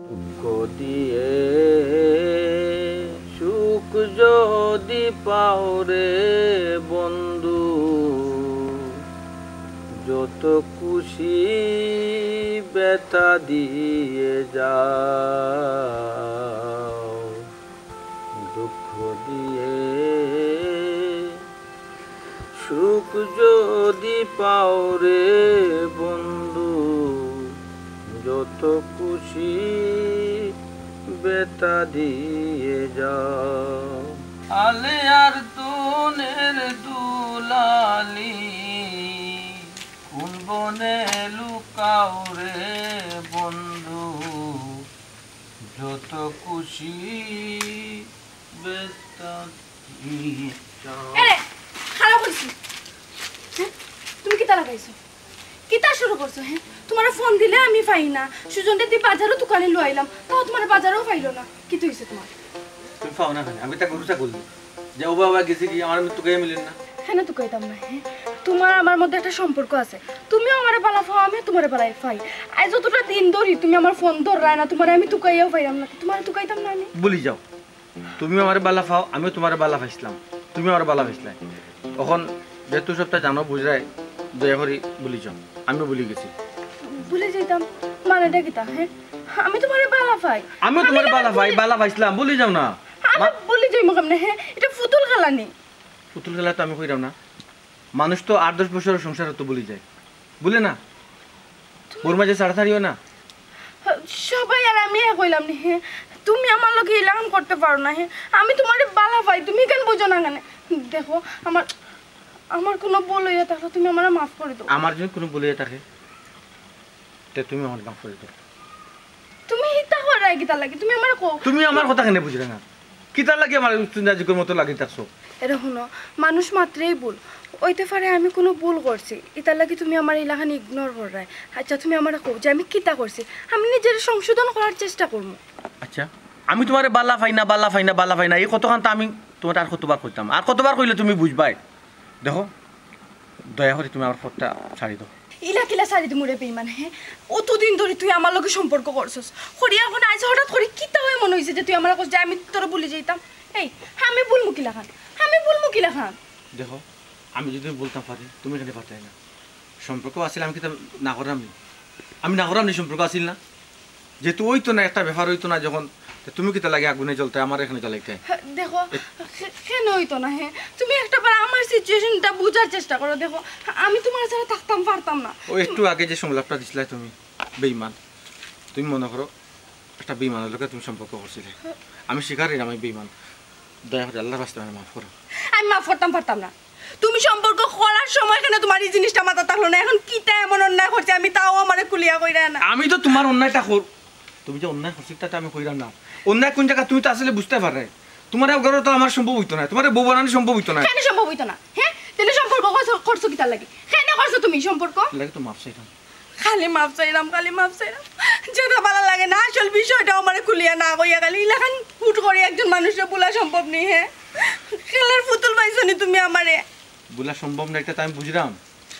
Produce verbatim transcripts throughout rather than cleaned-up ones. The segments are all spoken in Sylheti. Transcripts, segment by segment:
দুঃখ দিয়ে সুখ যদি পাও রে বন্ধু, যত খুশি ব্যথা দিয়ে যাও। দুঃখ দিয়ে সুখ যদি পাও রে বন্ধু, যত খুশি ব্যথা দিয়ে যাও। আলে আর দনের দুলালি, কোন বনে লুকাও রে বন্ধু, যত খুশি ব্যথা দিয়ে যাও। এরে, খারাপ হইছে। হ্যাঁ? তুমি কিতা লাগাইছো? কিতা শুরু করছো, হ্যাঁ? তোমারে ফোন দিলে আমি পাই না। সুজনরে দি বাজারও দোকানে লইলাম, তাও তোমারে বাজারেও পাইলো না। কিতা হইছে তোমার? তুমি পাও না কেনে? আমি তা গরু ছাগল নি। যে ওবা ওবা গেছে কি, আমার আমি তুকাইয়া মিলেন না। হ্যাঁ, না তুকাইতাম না, হ্যাঁ? তোমার আমার মধ্যে একটা সম্পর্ক আছে। তুমিও আমারে বালা পাও, আমিও তোমারে বালা পাই। আজ যতটা দিন ধরি তুমি আমার ফোন ধররায় না, তোমারে আমি তুকাইয়াও পাইলাম না। তোমারে তুকাইতাম না আমি? ভুলি যাও। তুমিও আমারে বালা পাও, আমিও তোমারে বালা পাইছলাম, তুমিও আমারে বালা পাইছলায়। অখন যেহেতু সবটা জানো, বুঝরায়, দয়া করি ভুলি যাও, আমিও ভুলি গেছি। ভুলি যাইতাম? মানেটা কিতা, হ্যাঁ? আমি তোমারে বালা পাই। আমিও তোমারে বালা পাই, বালা পাইছলাম, ভুলি যাও না। আমি ভুলি যাইমু কেমনে, হ্যাঁ? ইটা ফুতুল খেলা নি। ফুতুল খেলা তো আমি কইরাম না। মানুষ তো আট দশ বছরর সংসারও তো ভুলি যায়, ভুলে না? বউর মাঝে ছাড়াছাড়ি অয় না। সবাই আর আমি এক অইলাম নি, হে? তুমি আমার লগে ইলাখান করতে পারো না, হে? আমি তোমারে বালা পাই, তুমি কেনে বুঝো না কেনে? দেখো, আমার, আমার কুনু ভুল অইয়া থাকলে তুমি আমারে মাফ করি দেও। আমার যদি কুনু ভুল অইয়া থাকে, তে তুমি আমারে মাফ করি দেও। তুমি ইতা কররায় কিতার লাগি? তুমি আমারে কও। তুমি আমার কথা কেনে বুঝরায় না? কিতার লাগি আমারে উস্তুন্দাজিকর মতো লাগি থাকছো? এরে হুনো, মানুষ মাত্রেই ভুল। অইতে পারে আমি কুনু ভুল করছি, ইতার লাগি তুমি আমারে ইলাখান ignore কররায়। আচ্ছা, তুমি আমারে কও যে আমি কিতা করছি? আমি নিজেরে সংশোধন করার চেষ্টা করমু। আচ্ছা, আমি তোমারে বালা পাই না, বালা পাই না, বালা পাই না, ই কথাখান তো আমি তোমারে আর কতবার কইতাম, আর কতবার কইলে তুমি বুঝবায়? দেখো, দয়া করি তুমি আমার ফোনটা ছাড়ি দেও। ইলা কিলা ছাড়ি দিমু রে বেইমান, হে? অতদিন ধরি তুই আমার লগে সম্পর্ক করছস, করিয়া অখন আইজ হঠাৎ করি কিতা অয় মনে অইছে যে তুই আমারে কস যে আমি তোরে ভুলি যাইতাম? এই, আমি ভুলমু কিলাখান? আমি ভুলমু কিলাখান? দেখো, আমি যদি ভুলতাম পারি, তুমি কেনে পারতায় না? সম্পর্ক আছিল, আমি কিতা না কররাম নি? আমি না কররাম নি, সম্পর্ক আছিল না? যেহেতু অইতো না, একটা ব্যাপার অইতো না যখন, তে তুমি কিতার লাগি আগুনে জ্বলতায়, আমারে কেনে জ্বালাইতায়? হ্যাঁ, দেখো, কে-, কেনে অইতো না, হে? তুমি একটাবার আমার situation টা বুঝার চেষ্টা করো, দেখো, আমি তোমার ছাড়া থাকতাম পারতাম না। ও একটু আগে যে সংলাপটা দিছলায় তুমি, বেইমান, তুমি মনো করো একটা বেইমানর লগে তুমি সম্পর্ক করছিলে, আমি স্বীকার করিরাম আমি বেইমান, দয়া করি আল্লার ওয়াস্তে আমারে মাফ করো। আমি মাফ করতাম পারতাম না। তুমি সম্পর্ক করার সময় কেনে তোমার ই জিনিসটা মাথাত থাকলো না? অখন কিতা এমন অন্যায় করছি আমি, তাও আমারে খুলিয়া কইরায় না। আমি তো তোমার অন্যায়টা কর-, তুমি যে অন্যায় করছো, ইটা তো আমি কইরাম না। অন্যায় কুন জাগাত তুমি তো আসলে বুঝতায় পাররায়। তোমারে ঘরো তো আমার সম্ভব অইতো নায়, তোমারে বউ বানানি সম্ভব অইতো নায়। কেনে সম্ভব অইতো না? হ্যাঁ? তাইলে সম্পর্ক করছো, করছো কিতার লাগি? কেনে করছো তুমি সম্পর্ক? এর লাগি তো মাফ চাইরাম। খালি মাফ চাইরাম, খালি মাফ চাইরাম। যেটা ভালা লাগে না, আসল বিষয়টা আমারে খুলিয়া না কইয়া খালি ইলাখান হুট করি একজন মানুষরে ভুলা সম্ভব নি, হে? খেলার পুতুল পাইছো নি তুমি আমারে? ভুলা সম্ভব না, ইটা তো আমি বুঝরাম,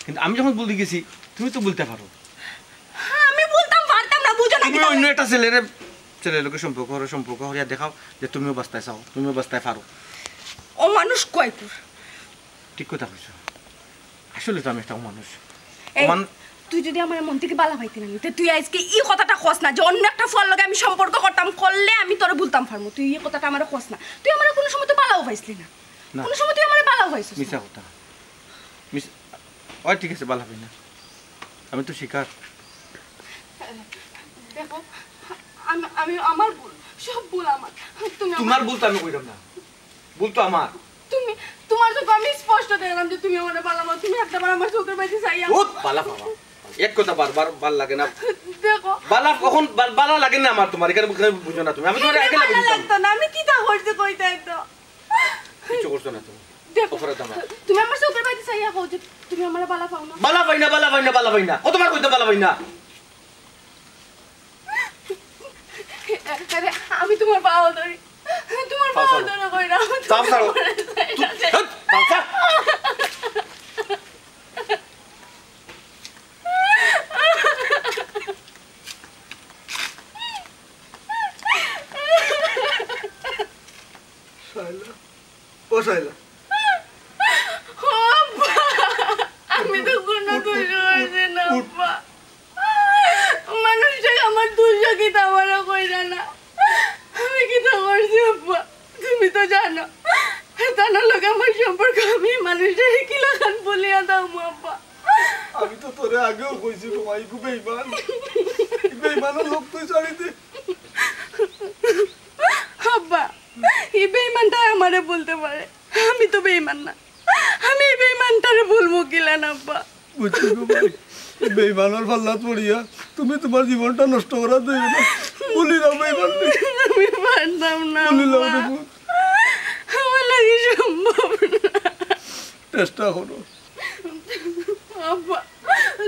কিন্তু আমি যখন ভুলি গেছি, তুমি তো ভুলতায় পারো। আমি ভুলতাম পারতাম না, বুঝো না তুমি কিতা? অইন্য একটা ছেলেরে, ছেলের লগে সম্পর্ক করো, সম্পর্ক করিয়া দেখাও যে তুমিও বাঁচতায় চাও, তুমিও বাঁচতায় পারো। অমানুষ কয়পুর। ঠিক কথা কইছো, আসলে তো আমি একটা অমানুষ। এই, অমান- তুই যদি আমারে মন থাকি বালা পাইতে না নি, তে তুই আইজকে ই কথাটা কস না যে অন্য একটা ফুয়ার লগে আমি সম্পর্ক করতাম, করলে আমি তোরে ভুলতাম পারমু। তুই ই কথাটা আমারে কস না। তুই আমারে কুনু সময় তো বালাও পাইছলি না। না। কুনু সময় তুই আমারে বালাও পাইছস না। মিছা কথা। মিছ-, ওই ঠিক আছে, বালা পাই না। আমি তো স্বীকার। দেখো, আমি, আমি, আমার ভুল, সব ভুল আমার। তুমি আমার তোমার ভুল তো আমি কইরাম না, ভুল তো আমার। তুমি, তোমার চোখে আমি স্পষ্ট দেখলাম যে তুমি আমারে বালা পাও। তুমি একটাবার আমার চোখের বায়দি চাইয়া। ও বালা পাও। এক কথা বারবার বালা লাগে না। দেখো। বালা কখন বাল-, বালা লাগে না আমার তোমার, ইখান বুঝো না তুমি। আমি তোমার এমনে আগে বালা লাগি দিতাম। লাগতো না, আমি কিতা করছি কইতায় তো। কিচ্ছু করছো না তুমি। দেখো, অপরাধ আমার। তুমি আমার চোখের বায়দি চাইয়া কও যে তুমি আমারে বালা পাও না। বালা পাই না, বালা পাই না, বালা পাই না। কতবার কইতাম বালা পাই না? আরে, আমি তোমার পাও ধরি, তোমার পাও পাও ধরি। ধরো। তাপ ছাড়ো। তু-, হ্যাঁ, তাপ ছাড়। শাইলা, ও শাইলা। ও আব্বা, আমি তো কোনো দোষ করছি না, আব্বা। মানুষটাকে আমার দোষ কিতা আমারে কইরা না। আমি কিতা করছি, আব্বা? তুমি তো জানো, তার লগে আমার সম্পর্ক, আমি মানুষটারে কিলাখান বলিয়া দাও, আব্বা। আমি তো তোরে আগেও কইছি, তোমার ইগু বেইমান। বেইমানর লোক তুই ছাড়ি দে। আব্বা, এই বেইমানটা আমারে বলতে পারে, আমি তো বেইমান না। আমি এই বেইমানটারে বলবো কিলা না, আব্বা? বুঝছি গো ভাই, এই বেইমানর পাল্লাত পড়িয়া তুমি তোমার জীবনটা নষ্ট করা দেবে না। বলি না বেইমান। আমি পারতাম না, বলি না আব্বা। আমার লাগি সম্ভব না। চেষ্টা করো। আব্বা,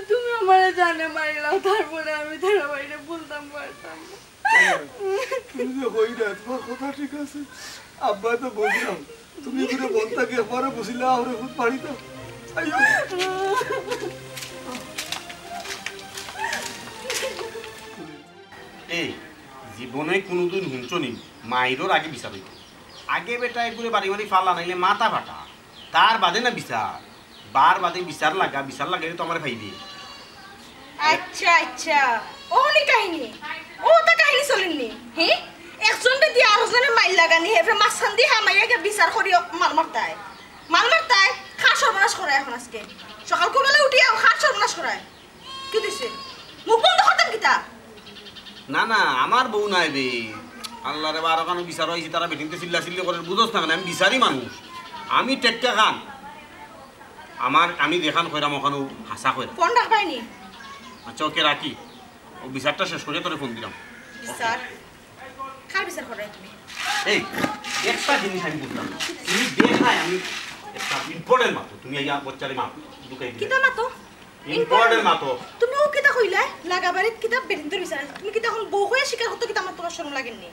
তুমি আমারে জানে মারিলাও, তারপরে আমি তার বাইরে বলতাম পারতাম না। তুমি যে কইরা, তোমার কথা ঠিক আছে, আব্বা তো বুঝলাম। তুমি করে বলতা কি আমারে বুঝিলা, আমারে খুব পারি তো। আইও। এই জীবনে কোনোদিন হুনছো নি, মাইরর আগে বিচার অইতো। আগে বেটা এগুরে বাড়ি বাড়ি ফালা, নাইলে মাথা ফাটা, তার বাদে না বিচার। বার বাদে বিচার লাগা, বিচার লাগাইলে তো আমারে পাইবে। আচ্ছা, আচ্ছা, অউ নি কাহিনী। অউ তো কাহিনী চলের নি। হে, একজনরে দিয়া আরোজনে মাইর লাগানি, হে ফের মাঝখান দি হামাইয়া গিয়া বিচার করি মার মারতায়। মার মারতায়, কার সর্বনাশ করায় এখন আজকে। সকাল কুবেলা উঠিয়া কার সর্বনাশ করায়। কি দিছে? মুখ বন্ধ করতাম কিতা? না, না, আমার বউ নায় বে। আল্লারে, বারো খানো বিচার অইছে, তারা বেটিন্তে চিল্লা চিল্লি করের, বুঝোস না কেনে? আমি বিচারি মানুষ। আমি টেক্কা খান। আমার, আমি যেখান কইরাম, অখানউ হাছা কইরাম। ফোন রাখবায় নি? আচ্ছা, ওকে, রাখি। অউ বিচারটা শেষ করিয়া তোরে ফোন দিরাম। বিচার? কার বিচার কররায় তুমি? এই, একটা জিনিস আমি বুঝলাম না। তুমি দেখায় আমি একটা important মাতো। তুমি আইয়া বাচ্চারে মাতো, ঢুকাই দিলে। কিতা মাতো? Important মাতো। তুমি অউ কিতা কইলায়? লাগা বাড়িত কিতা বেটিন্তর বিচার আছে? তুমি কিতা এখন বউ অইয়া স্বীকার করতে কিতা আমার তোমার শরম লাগের নি?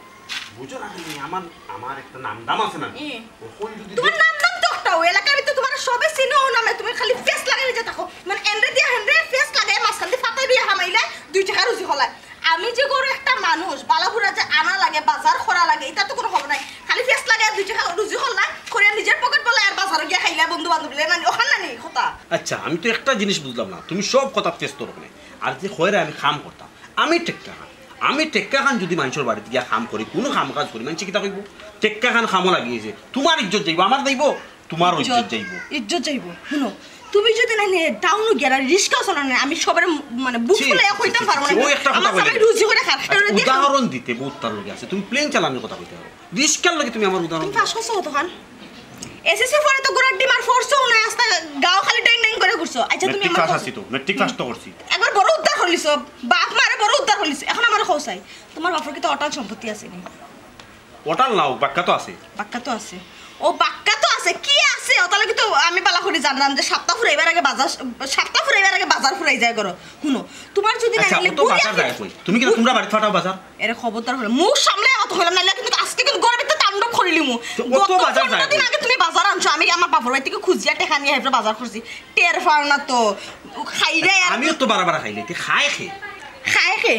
বুঝো না তুমি, আমার, আমার একটা নাম দাম আছে না? এ। অখন যদি তোমার নাম দাম তো একটা, অউ এলাকার ভিতরে তোমারে সবে চিনে অউ নামে, তুমি খালি ফেস লাগাই যে থাকো। মানে এনরে দিয়া হেনরে ফেস লাগাই মাঝখান দি ফাটাই দিয়া হামাইলে দুই টেকা রুজি করলায়। আমি যে গরু একটা মানুষ, বালা বুরা যে আনা লাগে, বাজার করা লাগে, ইতা তো কোনো খবর নাই। খালি ফেস লাগাই দুই টেকা রুজি করলায়, করিয়া নিজর পকেট ভরাইলায় আর বাজারো গিয়া খাইলায় বন্ধু বান্ধব লইয়া, নানি, অখান নানি কথা। আচ্ছা, আমি তো একটা জিনিস বুঝলাম না, তুমি সব কথাত ফেস ধরো কেনে? আর যে কইরায় আমি কাম করতাম, আমি টেক্কা খান, আমি টেক্কা খান যদি মানষর বাড়িত গিয়া কাম করি, কোনো কাম কাজ করি, মানষে কিতা কইবো? টেক্কা খান কামো লাগিছে, তোমার ইজ্জত যাইবো, আমার যাইবো? তোমার ইজ্জত যাইবো। ইজ্জত যাইবো। হুনো, তুমি যদি না নে টাউনো গিয়া আর রিস্কা চালাও না, আমি সবরে ম-, মানে বুক ছি, ফুলাইয়া ছি, কইতাম ছি, পারমু ছি, না। অউ একটা কথা আমার কইলে। সবাই রুজি করে খার, আচ্ছা, খাইলে দেখো। উদাহরণ দিতে বউততার লগে আছে, তুমি প্লেন চালানির কথা কইতে পারো, রিস্কার লগে তুমি আমার উদাহরণ তুমি দিতে পাস করছো কতখান? এসএসসি পরে তো ঘোড়ার ডিম আর ফোর্সও নাই, আস্তা গাও খালি ড্যাং ড্যাং করে ঘুরছো। আচ্ছা, তুমি মেট্রিক আমার পাস কথা আছি তো, মেট্রিক পাস তো করছি। একবার বড় উদ্ধার করিলিছো, বাপ মারে বড় উদ্ধার করিলিছো, এখন আমারে কও চাই, তোমার বাপর কিতা অটাল সম্পত্তি আছে নি? অটাল না অউক, বাক্কা তো আছে। বাক্কা তো আছে। ও বাক্কা তো আছে, কি আছে? অটালে কিতা আমি বালা করি জানরাম যে সাপ্তা ফুরাইবার আগে বাজার, সাপ্তা ফুরাইবার আগে বাজার ফুরাই যায় ঘরো। হুনো, তোমার যদি না আচ্ছা, নিলে অত বুড়ি বাজার আছে। যায় কই? তুমি কিতা তোমরা বাড়িত ফাটাও বাজার? এরে খবরদার কইলাম, মুখ সামলাইয়া কথা কইলাম, নাইলে কিন্তু আজকে কিন্তু ঘরর ভিতরে তাণ্ডব করিলিমু। তো অত গত বাজার যায় পনরো দিন কই? আগে তুমি বাজার আনছো, আমি আমার বাপর বাড়ি থাকি খুজিয়া টেকা নিয়া হেফরে বাজার করছি। টের পাও না তো, খাইরায় আর আমিও তো বারা বারা খাইলাই, তে খায় কে? খায় কে?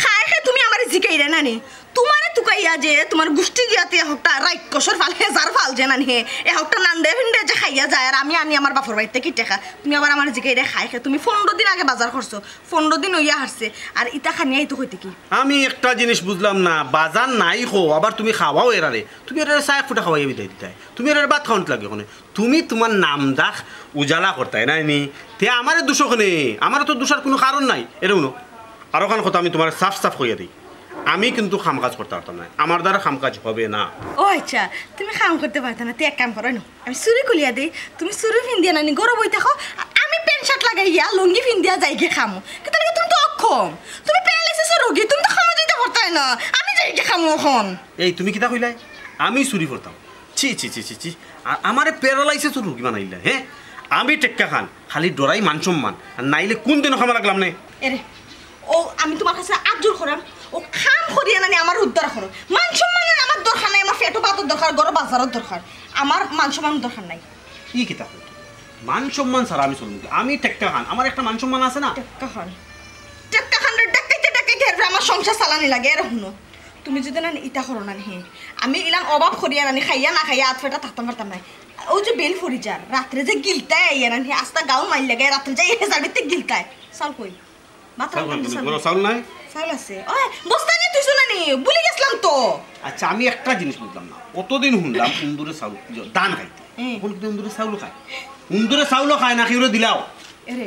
খায় কে তুমি আমারে জিকাইরায় না নি? তোমারে তুকাইয়া যে তোমার গুষ্টি গিয়াতে হকটা রাক্ষসর ফাল, হেজার ফাল যে নানি হে, এ হকটা নান্ডে ফিন্ডে যে খাইয়া যায়, আর আমি আনি আমার বাপর বাড়ি থাকি টেকা। তুমি আবার আমারে জিকাইরায় খায় কে? তুমি পনরো দিন আগে বাজার করছো, পনরো দিন অইয়া হারছে, আর ইতা খানি আইতো কই থাকি? আমি একটা জিনিস বুঝলাম না, বাজার নাই কও, আবার তুমি খাওয়াও এরারে, তুমি এরারে চা এক ফুটা খাওয়াইয়া বিদায় দিতায়, তুমি এরারে ভাত খাওয়ানিত লাগে অখনে, তুমি তোমার নাম ডাক উজালা করতায় নায় নি? তে আমারে দুষো কেনে? আমারে তো দুষার কুনু কারণ নাই। এরে হুনো, আরোখান কথা আমি তোমারে সাফ সাফ কইয়া দেই, আমি কিন্তু কাম কাজ করতাম পারতাম নায়, আমার দ্বারা কাম কাজ হবে না। ও আচ্ছা, তুমি কাম করতে পারতায় না, তে এক কাম করো না, আমি চুড়ি খুলিয়া দেই, তুমি চুড়ি ফিন্দিয়া নানি ঘরো বই থাকো, আর আমি প্যান্ট শার্ট লাগাইয়া লুঙ্গি ফিন্দিয়া যাইগি কামো। কিতা লাগি? তুমি তো অক্ষম, তুমি প্যারালাইসিসর রোগী, তুমি তো কামো যাইতা পারতায় না, আমি যাইগি কামো অখন। এই তুমি কিতা কইলায়? আমি চুড়ি পরতাম? ছি, ছি, ছি, ছি, ছি। আর আমারে প্যারালাইসিসর রোগী বানাইলা, হে? আমি টেক্কা খান, খালি ডরাই মান সম্মান, আর নাইলে কুনদিনও কামো লাগলাম নায়। এরে, ও আমি তোমার কাছে আত জোর করাম, ও কাম করিয়া নানি আমার উদ্ধার করো। মান সম্মানর আমার দরকার নাই, আমার পেটো ভাতর দরকার, ঘরো বাজারর দরকার। আমার মান সম্মান দরকার নাই। ই কিতা কইতায়? মান সম্মান ছাড়া আমি চলমু কি? আমি টেক্কা খান, আমার একটা মান সম্মান আছে না? টেক্কা খান, টেক্কা খান রে, ডাকাইতে ডাকাইতে এরপরে আমার সংসার চালানি লাগে। এরে হুনো, তুমি যদি না ইতা করো না হে, আমি ইলান অভাব করিয়া নানি খাইয়া না খাইয়া আত পেটা থাকতাম পারতাম না। ওই যে বেল ফরি যার রাত্রে যে গিলতায় আইয়া নানি আস্তা গাও মাইল লাগে, রাত্রে যে হেজার ভিতরে গিলতায়। চাউল কই? মাথা চাউল কই? চাউল নাই? চাউল আছে। ওই বস্তা নিয়া তুইছো না নি? ভুলি গেছিলাম তো। আচ্ছা, আমি একটা জিনিস বুঝলাম না। অতদিন হুনলাম উন্দুরে চাউল, ইয়ো, ধান খাইতে। হুম। অখন কিন্তু উন্দুরে চাউল খায়। উন্দুরে চাউল খায় না, কেউরে দিলাও। এরে,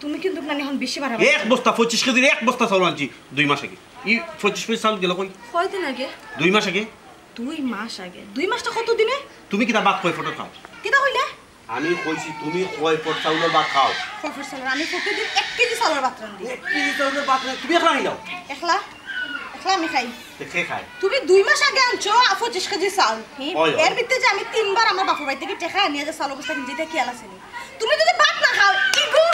তুমি কিন্তু নানি অখন বেশি বাড়াবাড়ি এক বস্তা পঁচিশ কেজির এক বস্তা চাউল আনছি দুই মাস আগে। ই পঁচিশ কেজি চাউল গেল কই? কয়দিন আগে? দুই মাস আগে। দুই মাস আগে? দুই মাসটা কত দিনে? তুমি কিতা ভাত কয় ফটর খাও? কিতা কইলে? আমি কইছি তুমি কয় ফট চাউলর ভাত খাও? কয় ফট চাউলর? আমি প্রতিদিন এক কেজি চাউলর ভাত রান্ধি। এক কেজি চাউলর ভাত রান্ধি তুমি একলা খাইলাও? একলা, একলা আমি খাই। তে কে খায়? তুমি দুই মাস আগে আনছো আ, পঁচিশ কেজি চাউল। হি? ওই, ওই। এর ভিতরে যে আমি তিনবার আমার বাপর বাড়ি থাকি টেকা আনিয়া যে চাউল বস্তা কিনছি, ইটা খেয়াল আছে নি? তুমি যদি ভাত না খাও, ইগু,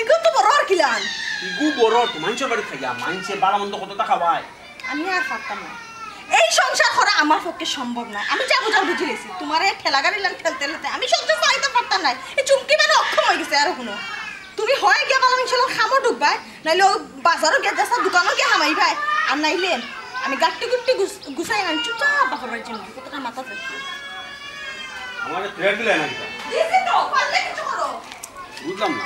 ইগু তো বড় আর কিলান। ইগু বড় তো মাইনষর বাড়ি খাইয়া, মাইনষে ভালা মন্দ কততা খাওয়ায়। আমি আর পারতাম না। এই সংসার করা আমার পক্ষে সম্ভব না। আমি যা বুঝার বুঝি গেছি। তোমার এই ঠেলা গাড়ি লান ঠেলতে ঠেলতে আমি সংসার চালাইতে পারতাম না। এই চুমকি মানে অক্ষম হয়ে গেছে। আর হুনো, তুমি হয় গিয়া বালা মাইনষর কামো ঢুকবায়, নাইলে ও বাজারও গিয়া যাসা দোকানও গিয়া হামাইবায়, আর নাইলে আমি গাট্টি গুট্টি গুছ-, গুছাই আনি চুপচাপ বাপর বাড়ি যাইমু। কতটা মাথা থাকবে। আমার থ্রেট দিলে না কিতা? দিছি তো, পারলে কিছু করো। বুঝলাম না,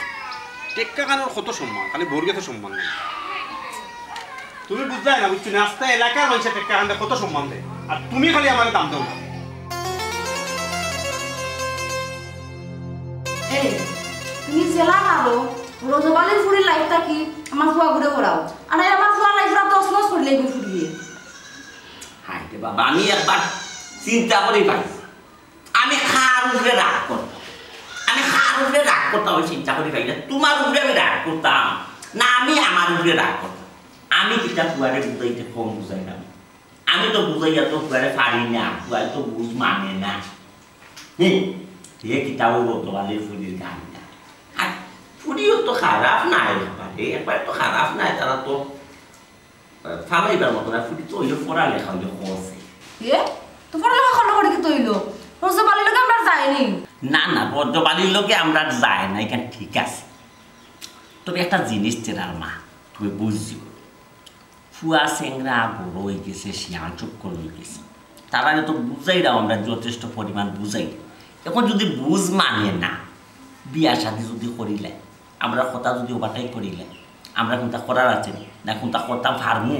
টেক্কা খানর কত সম্মান, খালি বউর গেছে সম্মান নাই। তুমি বুঝলায় না, বুঝছো না? আস্তা এলাকার মাইনষে টেক্কা খানরে কত সম্মান দেয়, আর তুমি খালি আমারে দাম দেও না। এই, তুমি যেলা পারো, রজব আলীর ফুরির লাইফ থাকি আমার ফুয়াগুরে করাও। আর আমার ফুয়ার লাইফ পুরা তছনছ করিলাইবো ফুরিয়ে। হায় রে বাবা, আমি একবার চিন্তা করি পাইছি। আমি কার উপরে রাগ করতাম? আমি কার উপরে রাগ করতাম, আমি চিন্তা করি পাই না। তোমার উপরে আমি রাগ করতাম না, আমি আমার উপরে রাগ করতাম। আমি কিতা ফুয়ারে বুঝাইতে কম বুঝাইলাম? আমি তো বুঝাইয়া তো ফুয়ারে পারি না, ফুয়ায় তো বুঝ মানে না। হুম, হে কিতা ও রজব আলীর ফুরির গান না। আর ফুরিও তো খারাপ না একবারে, একবারে তো খারাপ না, তারা তো ফালাইবার মতো না, ফুরি তো অইলো পড়ালেখা অইলো করছে। এ? তো পড়ালেখা করলে করে কিতা অইলো? রজব আলীর লগে আমরা যাইনি। না, না, রজব আলীর লগে আমরা যাই না, ইখান ঠিক আছে। তবে একটা জিনিস চেনার মা, তুমি বুঝছো। ফুয়া চেংরা বড় অই গেছে, শিয়ান চক্কর অই গেছে। তারারে তো বুঝাইরাম আমরা যথেষ্ট পরিমাণ বুঝাই। এখন যদি বুঝ মানে না, বিয়া শাদি যদি করিলে, আমরা কথা যদি ওভারটেক করিলে, আমরা কুনতা করার আছে না কুনতা করতাম পারমু?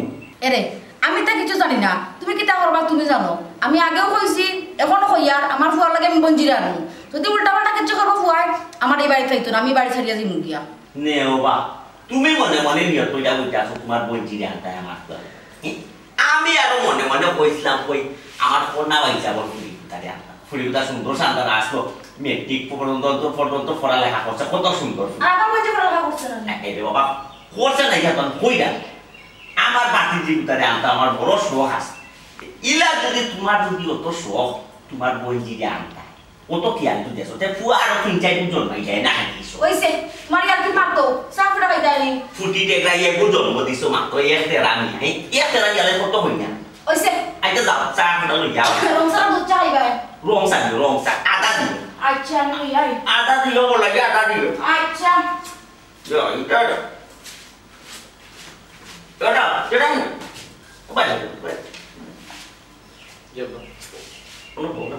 এরে, আমি তো কিছু জানি না, তুমি কিতা করবা তুমি জানো। আমি আগেও কইছি, এখনো কইয়ার, আমার ফুয়ার লগে আমি বঞ্জিরে আনমু। যদি উল্টাপাল্টা কিছু করবো ফুয়ায়, আমার এই বাড়ি থাইতো না, আমি বাড়ি ছাড়িয়া যাইমু গিয়া। নে ও বা, তুমি মনে মনে নিয়ত কইরা বইতে আছো, তোমার বঞ্জিরে আনতায় আমার ফুয়ায়। আমি আরো মনে মনে কইছিলাম, কই আমার কন্যা ভাই যাবো ফুরি কুতারে আনতাম। ফুরি কুতা সুন্দর সান্দার আসলো, মেট্রিক পর্যন্ত, পর্যন্ত পড়ালেখা করছে, কত সুন্দর। আর আমার বইতে পড়ালেখা করছে না। এই রে বাবা, করছে না, ইয়া তো আমি কইরা। আমার বাতিজি কুতারে আনতাম, আমার বড় শখ আছে। ইলা যদি তোমার যদি অত শখ, তোমার বঞ্জিরে আনতাম। ও তো কি আর তুই দেশো, তে ফুয়া আরো তিন চাইরগু জন্মাই যায় না, হারিয়েছো। ওইছে, তোমার ইয়ার কি মারতো, চা ফুটা খাইতে আনি। ফুটি টেকরা ইয়ে গো জন্ম দিছো মাত্র, এক তেরা আমি, এই এক তেরা গেলে কত হই না। ওইছে। আচ্ছা যাও, চা ফুটা লই যাও। রং চা দুধ চা খাইবায়? রং চা দিও, রং চা, আদা দিও। আচ্ছা, আমি লই আই। আদা দিও, বলা কি আদা দিও। আচ্ছা। যাও, এটা দাও। এটা দাও, এটা দাও। ও ভাই, ভাই। জি আব্বা। কোনো বউ না?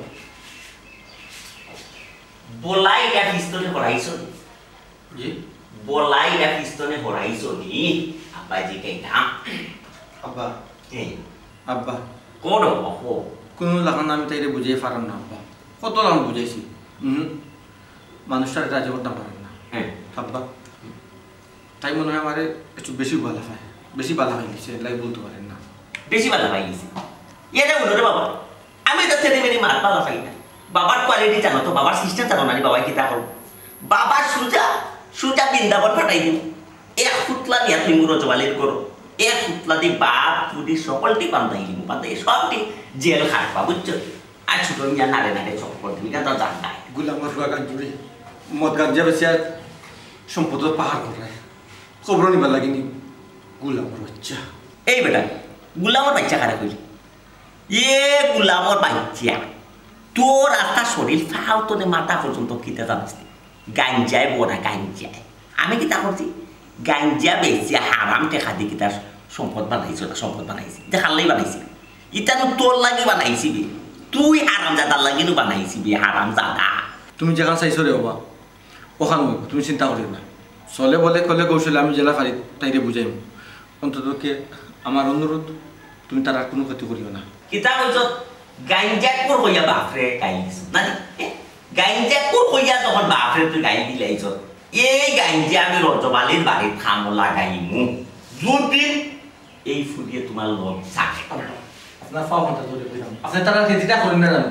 বলাই ইটা পিস্তনে হরাইছো নি? জি? বলাই ইটা পিস্তনে হরাইছো নি? আব্বা জি কেইটা? আব্বা। এই। আব্বা। কোন বাবা, কো? কোনো লাখান আমি তাইরে বুঝাই পারাম না, আব্বা। কত লাখান বুঝাইছি। হুম। মানুষটারে রাজি করতাম পারাম না। হ্যাঁ। আব্বা। তাই মনে হয় আমারে একটু বেশি বালা পায়, বেশি বালা পাই গেছে, এর লাগি বলতে পারেন না। বেশি বালা পাই গেছে? এটা বলো রে বাবা, আমি তো ছেলে মেয়ে মার বালা পাই না। বাবার কোয়ালিটি জানো তো, বাবার সিস্টেম জানো না রে বাবা, কিতা করো? বাবা সুজা, সুজা বৃন্দাবন ফাটাই দিন। এক ফুতলা নিয়ে তুমি রজব আলীর করো, এক ফুতলা দি বাপ, পুরি সকলটি বান্ধাই দিব, বান্ধাই সবটি জেল খাটবা, বুঝছো? আর ছোট মিয়া নাড়ে নাড়ে চক্কর দিবি, এটা তো জানতাই। গুলামর ফুয়া গাঞ্জুরি, মদ গাঞ্জা বেচে আর সম্পদর পাহাড় করে। খবর নিবার লাগিনি, গুলামর বাচ্চা। এই বেটা, গুলামর বাচ্চা কারে কইলি? এ গুলামর বাচ্চা। তোর আস্তা শরীর ফাও তনে মাথা পর্যন্ত কিতা জানস নি? গাঞ্জায় বড়া গাঞ্জায়। আমি কিতা করছি? গাঞ্জা বেচিয়া হারাম টেকা দি কিতা সম্পদ বানাইছো, না সম্পদ বানাইছি? দেখার লাগি বানাইছি? ইতা নু তোর লাগি বানাইছি বে। তুই হারামজাদার লাগি নু বানাইছি বে, হারামজাদা। তুমি যেখান চাইছো রে বাবা, ওখান অইবো, তুমি চিন্তা করিও না। চলে বলে কলে কৌশলে আমি যেলা পারি তাইরে বুঝাইমু। অন্তত কে আমার অনুরোধ, তুমি তার আর কোনো ক্ষতি করিও না। কিতা কইছ? গাঞ্জাকুর কইয়া বাপরে গাইল দিছ না নি? এ? গাঞ্জাকুর কইয়া যখন বাপরে তুই গাইল দিলাইছ, এই গাঞ্জা আমি রজব আলীর বাড়িত কামো লাগাইমু। দুদিন এই ফুরিয়ে তোমার লগ চায়। আপনার ফাও কথা ধরে কইলাম। আপনি তারা খেতিটা করেন না জানো?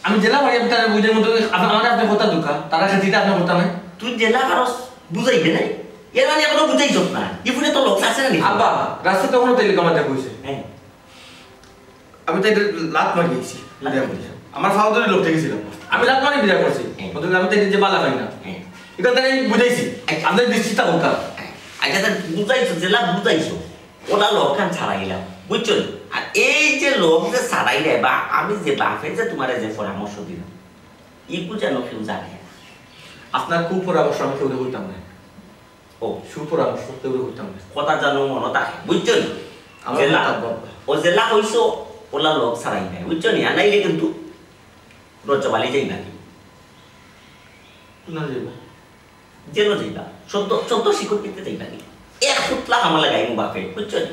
আমি যেলা পারি আমি তারা বুঝাইমু, আপনি, আমার আপনি কথা দুঃখা, তারা খেতিটা আপনি করতা নাই। তুই যেলা পারস বুঝাইবে নাই? এর মানে এখনো বুঝাইছস না। এই ফুরিয়ে তো লগ চায় না নি? আব্বা, রাস্তা তো কোনো তেলে কামাতে কইছে। হ্যাঁ। আমি তাইরে লাত মারি আইছি। লাত মারি? আমার ফাও ধরে লড়তে গেছিলাম। আমি লাত মারি বিদায় করছি। হ্যাঁ। প্রথমে আমি তাইরে যে বালা পাই না। হ্যাঁ। এটা তাই আমি বুঝাইছি। আচ্ছা। আপনার দৃষ্টিটা কোনটা? আচ্ছা, তাই বুঝাইছো, যেলা বুঝাইছো, ওলা লগ খান ছাড়াইলাম, বুঝছো নি? আর এই যে লগ যে ছাড়াইলে বা আমি যে বাপে যে তোমারে যে পরামর্শ দিলাম, ইগু যেন কেউ জানে না। আপনার কুপরামর্শ আমি কেউরে কইতাম না। ও। সুপরামর্শ কেউরে কইতাম না। কথা জানো মনে থাকে, বুঝছো নি? আমার যেলা, কথা বাবা। ও যেলা কইছো, ওলা লগ ছাড়াই নাই, বুঝছো নি? আর নাইলে কিন্তু রজব আলী যাইবা নি? না যাইবা। জেলো যাইবা। সত্য, সত্য শিকড় পিতে যাইবা নি? এক ফুটলা হামলা গাইমু বাপে, বুঝছো নি?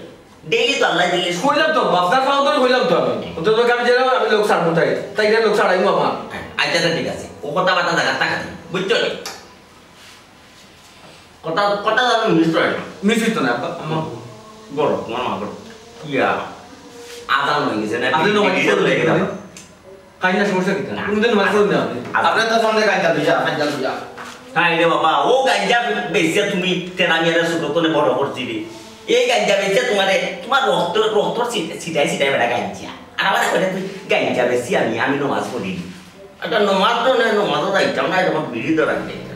ডেইলি তো আল্লাহ দিলে কইলাম তো, বাপদার ফাও ধরে কইলাম তো আমি। অন্তত আমি যেলাম, আমি লগ ছাড়মু তাই। তাই এটা লগ ছাড়াইমু আমার। আচ্ছা, আচ্ছা, ঠিক আছে। ও কথা বার্তা জায়গা টাকা দিই, বুঝছো নি? কথা, কথা জানো মিস করে না। মিস হইতো না, আব্বা, আম্মা। বড়, তোমার মা বড়। ইয়া, আজান হয়ে গেছে না? আপনি নমাজ পড়লেন কেন? খাই না, সমস্যা কিতা? না। কোনদিন নমাজ পড়েন না আপনি? আজান। আপনি তো সন্ধ্যে গাঞ্জা লইয়া, গাঞ্জা লইয়া। হায় রে বাবা, ও গাঞ্জা বেচিয়া তুমি তেরা মিয়ারে ছোট তনে বড় করছি রে। এই গাঞ্জা বেচিয়া তোমারে, তোমার রক্ত, রক্তর ছিট-, ছিটায় ছিটায় বেটা গাঞ্জা। আর আমার কইলে তুই গাঞ্জা বেচি আমি, আমি নমাজ পড়ি। আচ্ছা, নমাজ তো নাই, নমাজও যাইতাম না, যখন বিড়ি ধরাই যাইতাম।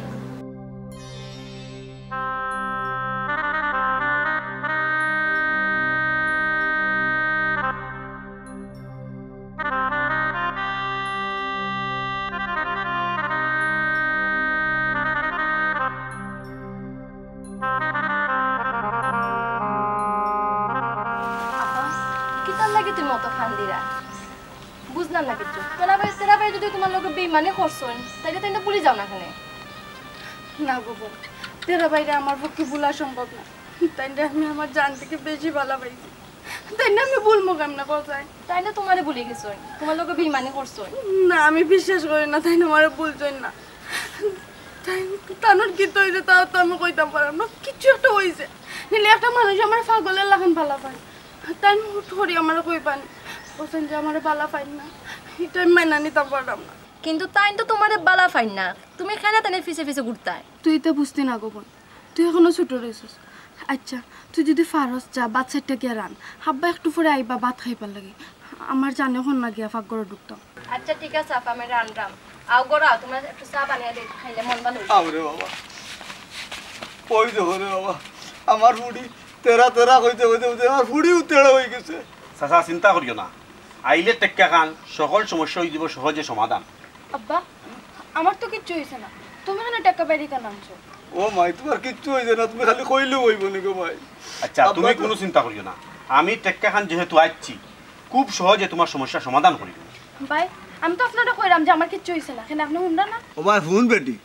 আপা, কিতার লাগি তুমি অত কান্দিরা? বুঝলাম না কিচ্ছু। তেরা ভাই, তেরা ভাই যদি তোমার লগে বেইমানি করছইন, তাইলে তাইনরে ভুলি যাও না কেনে? না গো বোন, তেরা ভাইরে আমার পক্ষে ভুলা সম্ভব না। তাইনরে আমি আমার জান থাকি বেশি ভালা পাইছি। তাইনরে আমি ভুলমু কেমনে, কও চাই? তাইনরে তোমারে ভুলি গেছইন, তোমার লগে বেইমানি করছইন। না, আমি বিশ্বাস করি না তাইন আমারে ভুলছইন না। তাইন, তানর কিতা অইছে তাও তো আমি কইতাম পারলাম না। কিচ্ছু একটা অইছে। নিলে একটা মানুষ আমার পাগলর লাখান ভালা পায়। তাইন হুট করি আমারে কইবা নি, কইছইন যে আমারে ভালা পাইন না, ইটা আমি মাইনা নিতাম পারলাম না। কিন্তু তাইন তো তোমারে ভালা পাইন না, তুমি কেনে তানর পিছে পিছে ঘুরতায়? তুই ইতা বুঝতি না গো বোন, তুই এখনো ছোট রইছস। আচ্ছা, তুই যদি পারস যা, ভাত সাইডটা গিয়া রান, আব্বা একটু পরে আইবা ভাত খাইবার লাগি। আমার জানে কর না গিয়া পাকঘরো ঢুকতাম। আচ্ছা, ঠিক আছে আপা, আমি রানরাম। আও গড়া, তোমার একটু চা বানাইয়া দেই, খাইলে মন ভালা অইবো। আরে বাবা, ওই দেখো রে বাবা, আমার ফুড়ি তেরা তেরা কইতে কইতে কইতে আমার ফুড়িও তেরা অই গেছে। চাচা, চিন্তা করিও না, আইলে টেক্কা খান সকল সমস্যা অই দিব সহজে সমাধান। আব্বা, আমার তো কিচ্ছু অইছে না, তুমি কেনে টেক্কা বাইরে কেনে আনছো? ও মাই, তোমার কিচ্ছু অইছে না, তুমি খালি কইলেউ অইবো নি গো মাই। আচ্ছা, আব্বা তুমি তো কোনো চিন্তা করিও না, আমি টেক্কা খান যেহেতু আইছি, খুব সহজে তোমার সমস্যা সমাধান করি দিব। ভাই, আমি তো আপনারে কইরাম যে আমার কিচ্ছু অইছে না, কেনে আপনে হুনরা না? ও ভাই, হুন বেটি,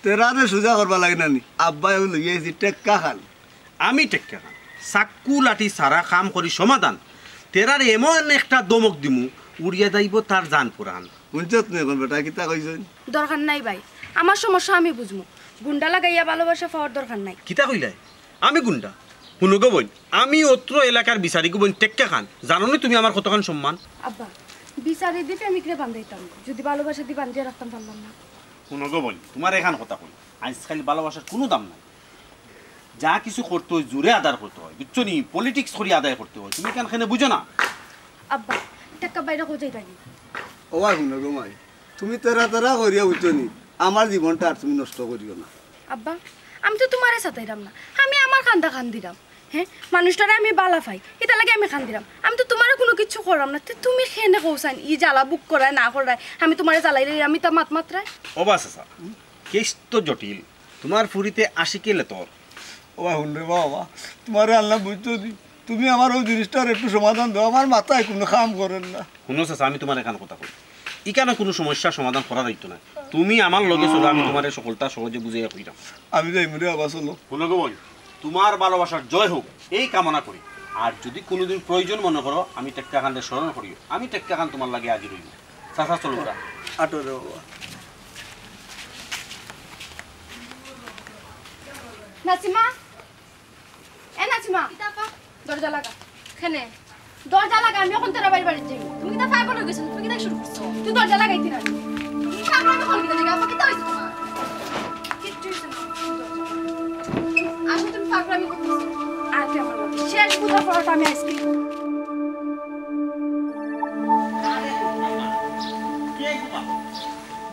তেরারে সুজা করবার লাগি না নি, আব্বায় অউ লইয়া আইছি টেক্কা খান। আমি টেক্কা খান, চাক্কু লাঠি ছাড়া কাম করি সমাধান। তেরারে এমন একটা ধমক দিমু, উড়িয়া যাইবো তার জান পুরান। হুনছত নি অখন বেটায় কিতা কইছইন? দরকার নাই ভাই, আমার সমস্যা আমি বুঝমু। গুন্ডা লাগাইয়া ভালোবাসা পাওয়ার দরকার নাই। কিতা কইলায়? আমি গুন্ডা? হুনো গো বইন, আমি অত্র এলাকার বিচারি গো বইন টেক্কা খান। জানো নি তুমি আমার কতখান সম্মান? আব্বা, বিচারি দি প্রেমিকরে বান্ধাইতাম, যদি ভালোবাসা দি বান্ধিয়া রাখতাম পারলাম না। হুনো গো বইন, তোমারে এখান কথা কই, আইজকাইল ভালোবাসার কুনু দাম নাই। যা কিছু করতে অয় জোরে আদায় করতে অয়, বুঝছো নি? Politics করি আদায় করতে অয়, তুমি কেন কেনে বুঝো না? আব্বা, টেক্কা বাইরে কই যাইতায় নি? ও ভাই, হুনো গো মাই, তুমি তেরা তেরা করিয়া বুঝছো নি, আমার জীবনটা আর তুমি নষ্ট করিও না। আব্বা, আমি তো তোমারে সাতাইরাম না, আমি আমার কান্দা কান্দিরাম। হ্যাঁ, মানুষটারে আমি বালা পাই, ইতার লাগি আমি কান্দিরাম। আমি তো তুমারে কুনু কিচ্ছু কররাম না, তে তুমি কেনে কও চাইন ই জ্বালা বুক করায় না করায়, আমি তুমারে জ্বালাইলে আমি তা মাত মাতরায়। ও বা চাচা, কেস তো জটিল, তুমার ফুরিতে আশিকে লেতর। ও বা হুন রে বাবা, তুমারে আল্লায় বুঝতো দি, তুমি আমার অউ জিনিসটার একটু সমাধান দেও, আমার মাথায় কুনু কাম করের না। হুনো চাচা, আমি তুমারে একখান কথা কই, ইখানো কুনু সমস্যার সমাধান করা যাইতো না। তুমি আমার লগে চলো, আমি তুমারে সকলতা সহজে বুঝাইয়া কইরাম। আমি যাইমু রে বাবা, চলো। হুনো গো বইন, তুমার ভালোবাসার জয় হোক, এই কামনা করি। আর যদি কুনুদিন প্রয়োজন মনে করো, আমি টেক্কাখানরে স্মরণ করিও, আমি টেক্কাখান তুমার লাগি হাজির অইমু। চাচা, চলো গা। আটো রে বাবা। নাসিমা, এ নাসিমা, কিতা আপা? দরজা লাগা। কেনে? দরজা লাগা, আমি অখন তেরা ভাইর বাড়িত যাইমু। তুমি কিতা পাগল অই গেছো? তুমি কিতা শুরু করছো? তুই দরজা লাগাইতে না। তুমি পাগলামি করো কিতা লাগি? আপা, কিতা অইছে তুমার? কিচ্ছু অইছে না। আসো, তুমি পাগলামি করতেছো। আজকে আমার লগে শেষ বুঝা পড়াটা আমি আজকে।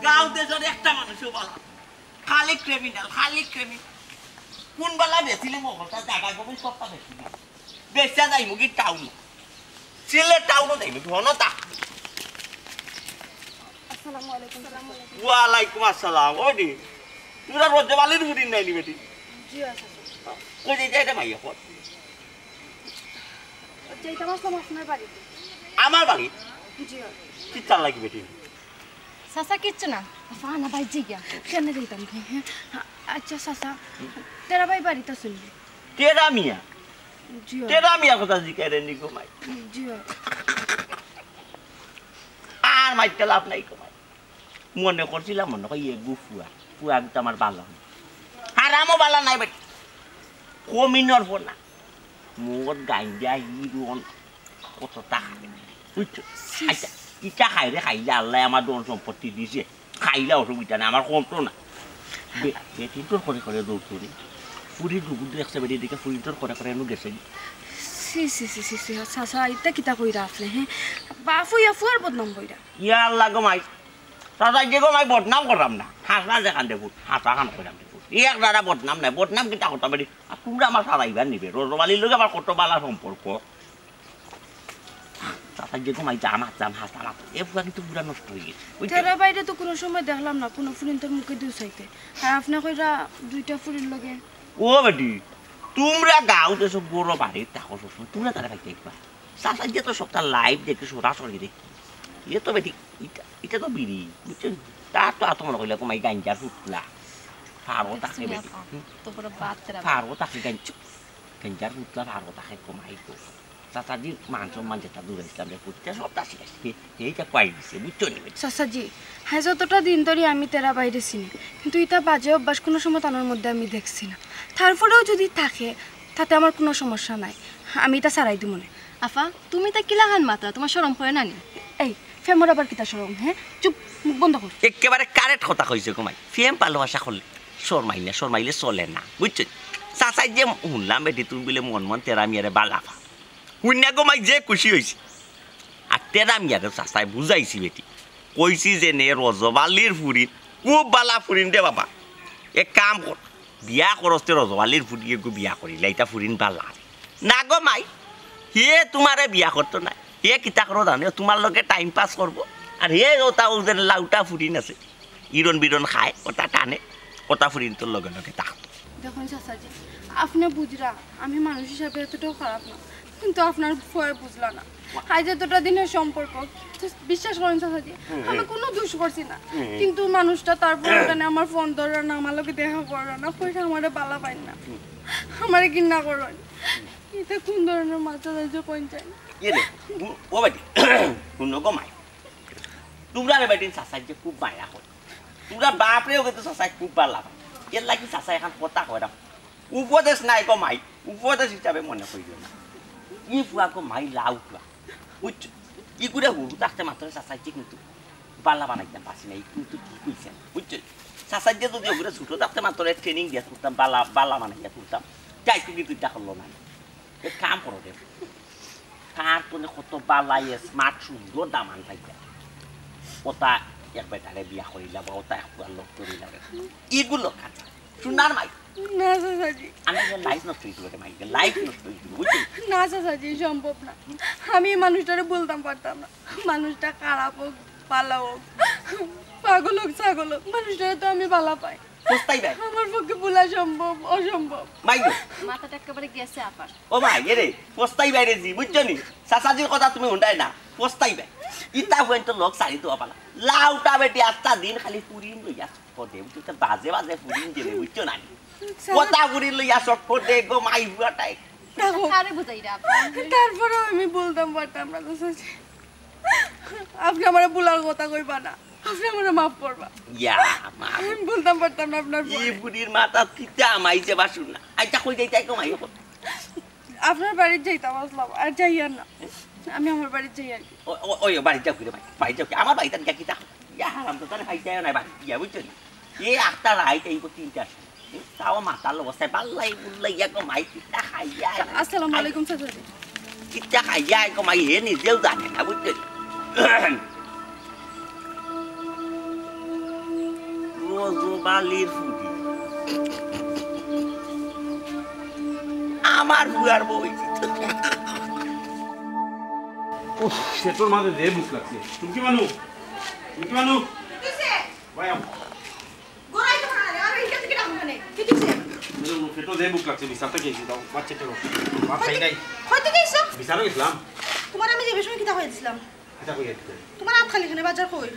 গাঁও দেশর একটা মানুষও বালা না। খালি ক্রিমিনাল, খালি ক্রিমিনাল। কুন বালা বেচিলে মহলটা জাগা জমি সবটা বেচিলে। বেচা যাইমু কি টাউন? সিলেট টাউনও যাইমু, ধনতা। আসসালামু আলাইকুম। ওয়ালাইকুম আসসালাম। ওই দি, তুমরা রজব আলীর ফুরিন নায় নি বেটি? জি, আছে, আছে। কই যাইতা ইটা মাইয়া কর? যাইতাম আসলাম আপনার বাড়িত। আমার বাড়ি? জি। কিতার লাগি বেটি? চাচা, কিচ্ছু না। আফা, না, বাইর যাই গিয়া। কেনে যাইতাম? আচ্ছা, চাচা, তেরা ভাই বাড়িত আছইন নি? তেরা মিয়া? জি। তেরা মিয়ার কথা জিকাইরে নি গো মাই? জি। আর মাইতে লাভ নাই গো মাই। মনে করছিলাম মনে কয় এগু ফুয়া। ফুয়া কিন্তু আমার বালা না। হারামও বালা নায় বেটি। কমিনর পোলা। মদ, গাঞ্জা, হিরোইন, কততা খায়। বুঝছো? আচ্ছা, ইটা খাইরে খাইলে আল্লায় আমার ধন সম্পত্তি দিছে। খাইলে অসুবিধা নাই, আমার কমতো না। বে-, বেটিন্তর করে করে দৌড়তো রে। ফুরির দুগুদ দেখছে বেটি দেখে ফুরিন্তর করে করে এনু গেছে। ছি, ছি, ছি, ছি, ছি, চাচা, ইতা কিতা কইরা আপনে, হে? বাপ অইয়া ফুয়ার বদনাম কইরা। ইয়া আল্লাহ গো মাই। চাচা যে গো মাই বদনাম কররাম না। হাছা যেখান দে ফুট, হাছাখান কইরাম দে ফুট। ই এক দাদা বদনাম নাই, বদনাম কিতা করতাম বেটি? আর তুমরা আমার চাচাইবার নি বে, রজব আলীর লগে আমার কত বালা সম্পর্ক। চাচা যে গো মাই যা মাত, যা মাত, যা মাত। এ ফুয়া কিন্তু পুরা নষ্ট অই গেছে, বুঝছো? তেরা ভাইরে তো কুনু সময় দেখলাম না, কুনু ফুরিন্তর মুখে দিও চাইতে। আর আপনে কইরা দুইটা ফুরির লগে। ও বেটি, তুমরা গাঁওত এসব বড় বাড়িত থাকো সবসময়, তুমরা তারে পাইতায় পারো। চাচা যে তো সবতা live দেখি, সরাসরি দেখি। এ তো বেটি, ইটা, ইটা তো বিড়ি, বুঝছো? তার তো আতো মনে কইলা গো মাই গাঞ্জার ফুতলা। ফারো দেখছো থাকে নি বেটি। আপা? হুম? তো পুরো বাতরা। ফারো থাকে গাঞ্জা। গাঞ্জার ফুতলা ফারো থাকে গো মাই গো। চাচাজির মান সম্মান যেটা দূরে ইসলাম রে ফুটতে সবতা শেষ। হে, হে ইটা কই দিছে, বুঝছো নি বেটি? চাচাজি, হ্যাঁ, যতটা দিন ধরি আমি তেরা ভাইরে চিনি, কিন্তু ইতা বাজে অভ্যাস কুনু সময় তানর মধ্যে আমি দেখছি না। তারপরেও যদি থাকে, তাতে আমার কুনু সমস্যা নাই, আমি ইতা ছাড়াই দিমু নে। আফা, তুমি ইতা কিলাখান মাতরা? তুমার শরম করে না নি? এই, ফেমর আবার কিতা শরম, হ্যাঁ? চুপ, মুখ বন্ধ কর। একেবারে correct কথা কইছো গো মাই। ফেম ভালোবাসা করলে শরমাই না, শরমাইলে চলে না, বুঝছো? চাচাই যে হুনলাম বেটি, তুমি বুলে মন মন তেরা মিয়ারে বালা পাও। হুনিয়া গো মাই যে খুশি অইছি। আর তেরা মিয়ারে চাচাই বুঝাইছি বেটি। কইছি যে নে রজব আলীর ফুরিন, খুব বালা ফুরিন রে বাবা। এক কাম কর, বিয়া করস তে রজব আলীর ফুরিয়ে গো বিয়া করিলে, ইতা ফুরিন বালা। না গো মাই, হে তুমারে বিয়া করতো নায়। হে কিতা করবো জানো? তুমার লগে time pass করবো। আর হে ওতা ওদের লাউটা ফুরিন আছে, ইরন বিরন খায়, ওতা টানে, ওতা ফুরিন্তর লগে লগে থাকতো। দেখইন চাচাজি, আপনে বুঝরা, আমি মানুষ হিসাবে এতটাও খারাপ না, কিন্তু আপনার ফুয়ায় বুঝলা না। আইজ এতটা দিনের সম্পর্ক, বিশ্বাস করইন চাচাজি, আমি কুনু দুষ করছি না, কিন্তু মানুষটা তারপর ওখানে আমার ফোন ধররা না, আমার লগে দেখা কররা না, কইরা আমারে বালা পাইন না, আমারে ঘিন্না করইন। ইটা কুন ধরনের মাতরা যে কইন চাই? ইয়ে রে, ও, ও বেটি, হুনো গো মাই, তুমরারে বেটিন চাচাই যে খুব মায়া করে। তুমরার বাপরেও কিন্তু চাচাই খুব বালা পায়। এর লাগি চাচাই একখান কথা কইরাম। উপদেশ নায় গো মাই, উপদেশ হিসাবে মনে করিও না। ই ফুয়া গো মাই লাউ ফুয়া। বুঝছো? ইগুরে হুরু থাকতে মাত্র চাচাই যে কিন্তু বালা বানাইতাম পারছি না, ই কিন্তু ঠিক অইছে না। বুঝছো? চাচাই যে যদি ওগুরে ছোট থাকতে মাত্র training দিয়া তুলতাম, বালা, বালা বানাইয়া তুলতাম, তাই কিন্তু ইটা করলো না। এক কাম করো রে। কার তনে কত বালা, smart, সুন্দর দামান পাইতা। ওতা এক বেটারে বিয়া করিলা বা ওতা এক পুয়ার লগ করিলা। ইগুলো কাজ। সোনার মাই। না চাচাজি। আমি লাইফ নষ্ট হইতে পারে মাই, লাইফ নষ্ট হইতে পারে, বুঝলি? না চাচাজি, সম্ভব না। আমি এই মানুষটারে বলতাম পারতাম না। মানুষটা খারাপ হোক, ভালা হোক, পাগল হোক, ছাগল হোক, মানুষটারে তো আমি ভালা পাই। পস্তাই ভাই। আমার পক্ষে ভুলা সম্ভব, অসম্ভব। মাই গো। মাথাটা একেবারে গেছে আপার। ও মাই, এরে, পস্তাই ভাই রে জি, বুঝছো নি? চাচাজির কথা তুমি হুনরায় না, পস্তাই ভাই। ইতা হুয়েন তো লোক সারি তো আপালা। লাউটা বেটি আস্তা দিন খালি পুরি লইয়া। ও দেব, তুই তো বাজে বাজে পুরি দিলে, বুঝছো না? কথা পুরি লইয়া সব করে দেখবো মাই বুয়াটাই। তারপর-, কারে বুঝাই রে আপা? তারপরেও আমি বলতাম পারতাম না, চাচাজি। আপনি আমারে ভুলার কথা কইবা না, আপনি আমারে মাফ করবা। ইয়া, মা। আমি বলতাম পারতাম না আপনার ই পরে। বুড়ির মাথা কিতা মাইছে বাসুর না। আচ্ছা, কই যাইতায় গো মাই? আপনার বাড়িত যাইতাম আসলাম, আর যাই আর না। আমি আমার বাড়িত যাই আর কি। ও, ও, ওই, ও, বাড়িত যাও কি রে ভাই? বাড়িত যাও কি? আমার বাড়িত আর কিতা? ইয়া, হারাম তো তাহলে ভাই যাইও না বাড়ি। ইয়া, বুঝছো নি? এ আটটা রাইত এই তিনটা। তাও মাতাল অবস্থায় বাল্লাই বুল্লাই এক মাই কিতা খাইয়া আয়। আসসালামু আলাইকুম চাচাজি। কিতা খাইয়া এক মাই হে নিজেও জানে না, বুঝতে? রোজবালির ফুটি। আমার বুয়ার বউ। উফ, পেটর মাঝে যে ভুক লাগছে। তুমি কি মানু? তুমি কি মানু? ভাই, আম- গোড়াই তো না, আর এইটা থেকে ডাকো কেনে? কি দিছে? আরে, ও পেটো যে ভুক লাগছে, বিছাতে গেছি, দাও, বাচ্চা তো। ভাত খাই নাই। হয়তো গেছো? বিছাতে গেছিলাম। তোমার আমি যে সময় কিতা হয়ে দিছিলাম? কিতা কইয়া দিতে? তোমার হাত খালি কেনে, বাজার কই?